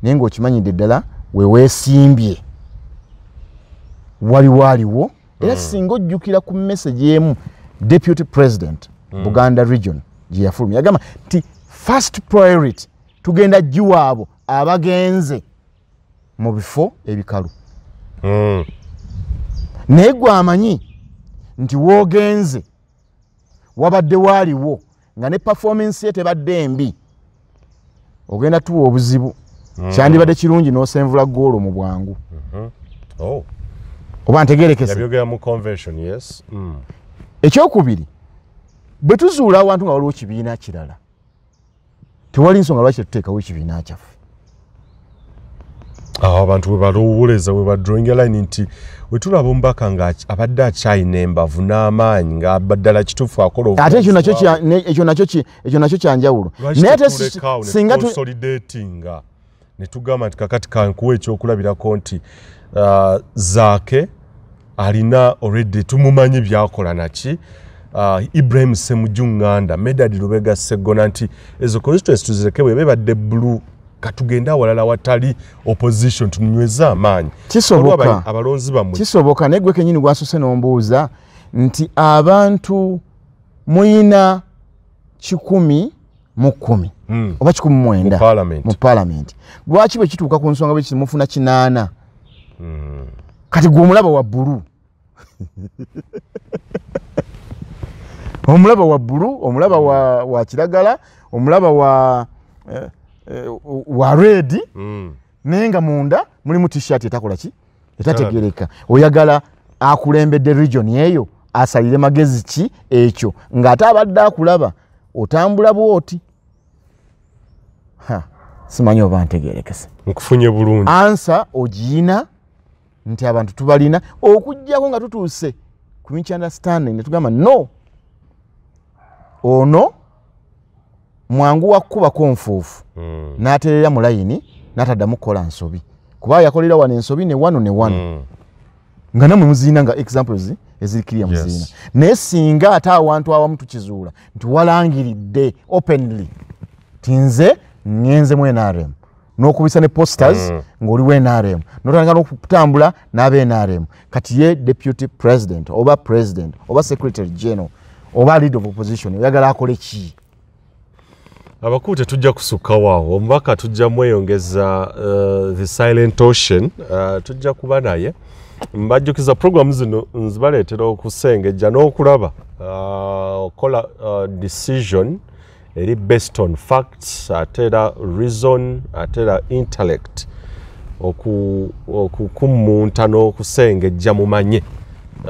A: naye ng'okimanyidde ddala weweesimbye waliwo aliwo. Era singa ojjukira ku message emu Deputy President Buganda Region gye yafulumya, yagamba nti first priority tugenda giwaabo abagenze mu bifo ebikalu. Naye gwe amanyi nti woogenze wabadde waaliwo nga ne performance ye tebadde embi, ogenda tuwa obuzibu. Kyandibadde kirungi n'osenvula goolo mu bwangu. Oba ntegerekese.
B: Yabyogera mu convention, yes.
A: Ekyokubiri, bwe tuzuula awantu nga waliwo kibiina kirala, tewali nsonga lwaki tetuteekawo ekibiina kyaffe.
B: Awo abantu bwe balowoleza, bwe badrawing line nti we tulaba omubaka nga abadde akyayina embavu n'amaanyi nga ddala kituufu akola.
A: Ate ekyo nakyo kyanjawulo.
B: Naye ate singa consolidatinga ne tugamba nti kakati kankuwa ekyokulabirako nti Zaake alina already tumumanyi byakola naki, Ibrahim Ssemujju Nganda, Medard Lubega Sseggona, nti ezo constituency tuzireke bwe bebadde blue, katugende awalala watali opposition tunyweze amaanyi.
A: Kisoboka.
B: Abalonzi bammwe.
A: Kisoboka. Naye gwe kennyini gwasose n'ombuuza nti abantu muyina 110 oba 190 mu parliament, lwaki bwe kituuka ku nsonga bwe mufuna 8? Kati gwe omulaba wa bbulu, omulaba wa bbulu, omulaba wa kiragala, omulaba wa red, naye nga munda mulimu t-shirt etakola ki, etategereka. Oyagala akulembedde region eyo asalire magezi ki ekyo ng'ate abadde akulaba otambula bwoti? Simanyi oba ntegerekese.
B: Nkufunye bulungi.
A: Ansa ogiyina nti abantu tubalina okuggyako nga tutuuse ku misunderstanding ne tugamba no, ono mwangu wa kkubako nfuufu n'aterera mu layini n'ataddamu kukola nsobi, kuba yakolera wano ensobi ne wano ne wano, nga nammwe muziina nga examples ezirikiriya muziina. Naye singa ate awantu awamu tukizuula nti walangiridde openly ti nze ngenze mu NRM n'okubisa ne posters ng'oli wa NRM n'otandika n'okutambula n'aba NRM, kati ye deputy president oba president oba secretary general oba leader of opposition oyagala akole ki?
B: Abakulu tetujja kusukkawo awo, omubaka tujja mweyongeza the silent ocean, tujja kuba naye. Mbajjukiza programu zino nzibaleetera okusengejja n'okulaba okola decision eri based on facts, ate era reason, ate era intellect, okukummunta n'okusengejja mumanye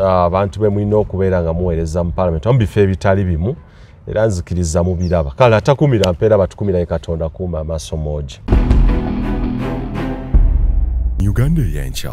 B: abantu be mulina okubeera nga muweereza mu parliament mu bifo ebitali bimu, era nzikiriza mubiraba. Kale atakumira mpeera batukumira ye Katonda kuuma amaaso moogi.
E: Uganda Eyenkya.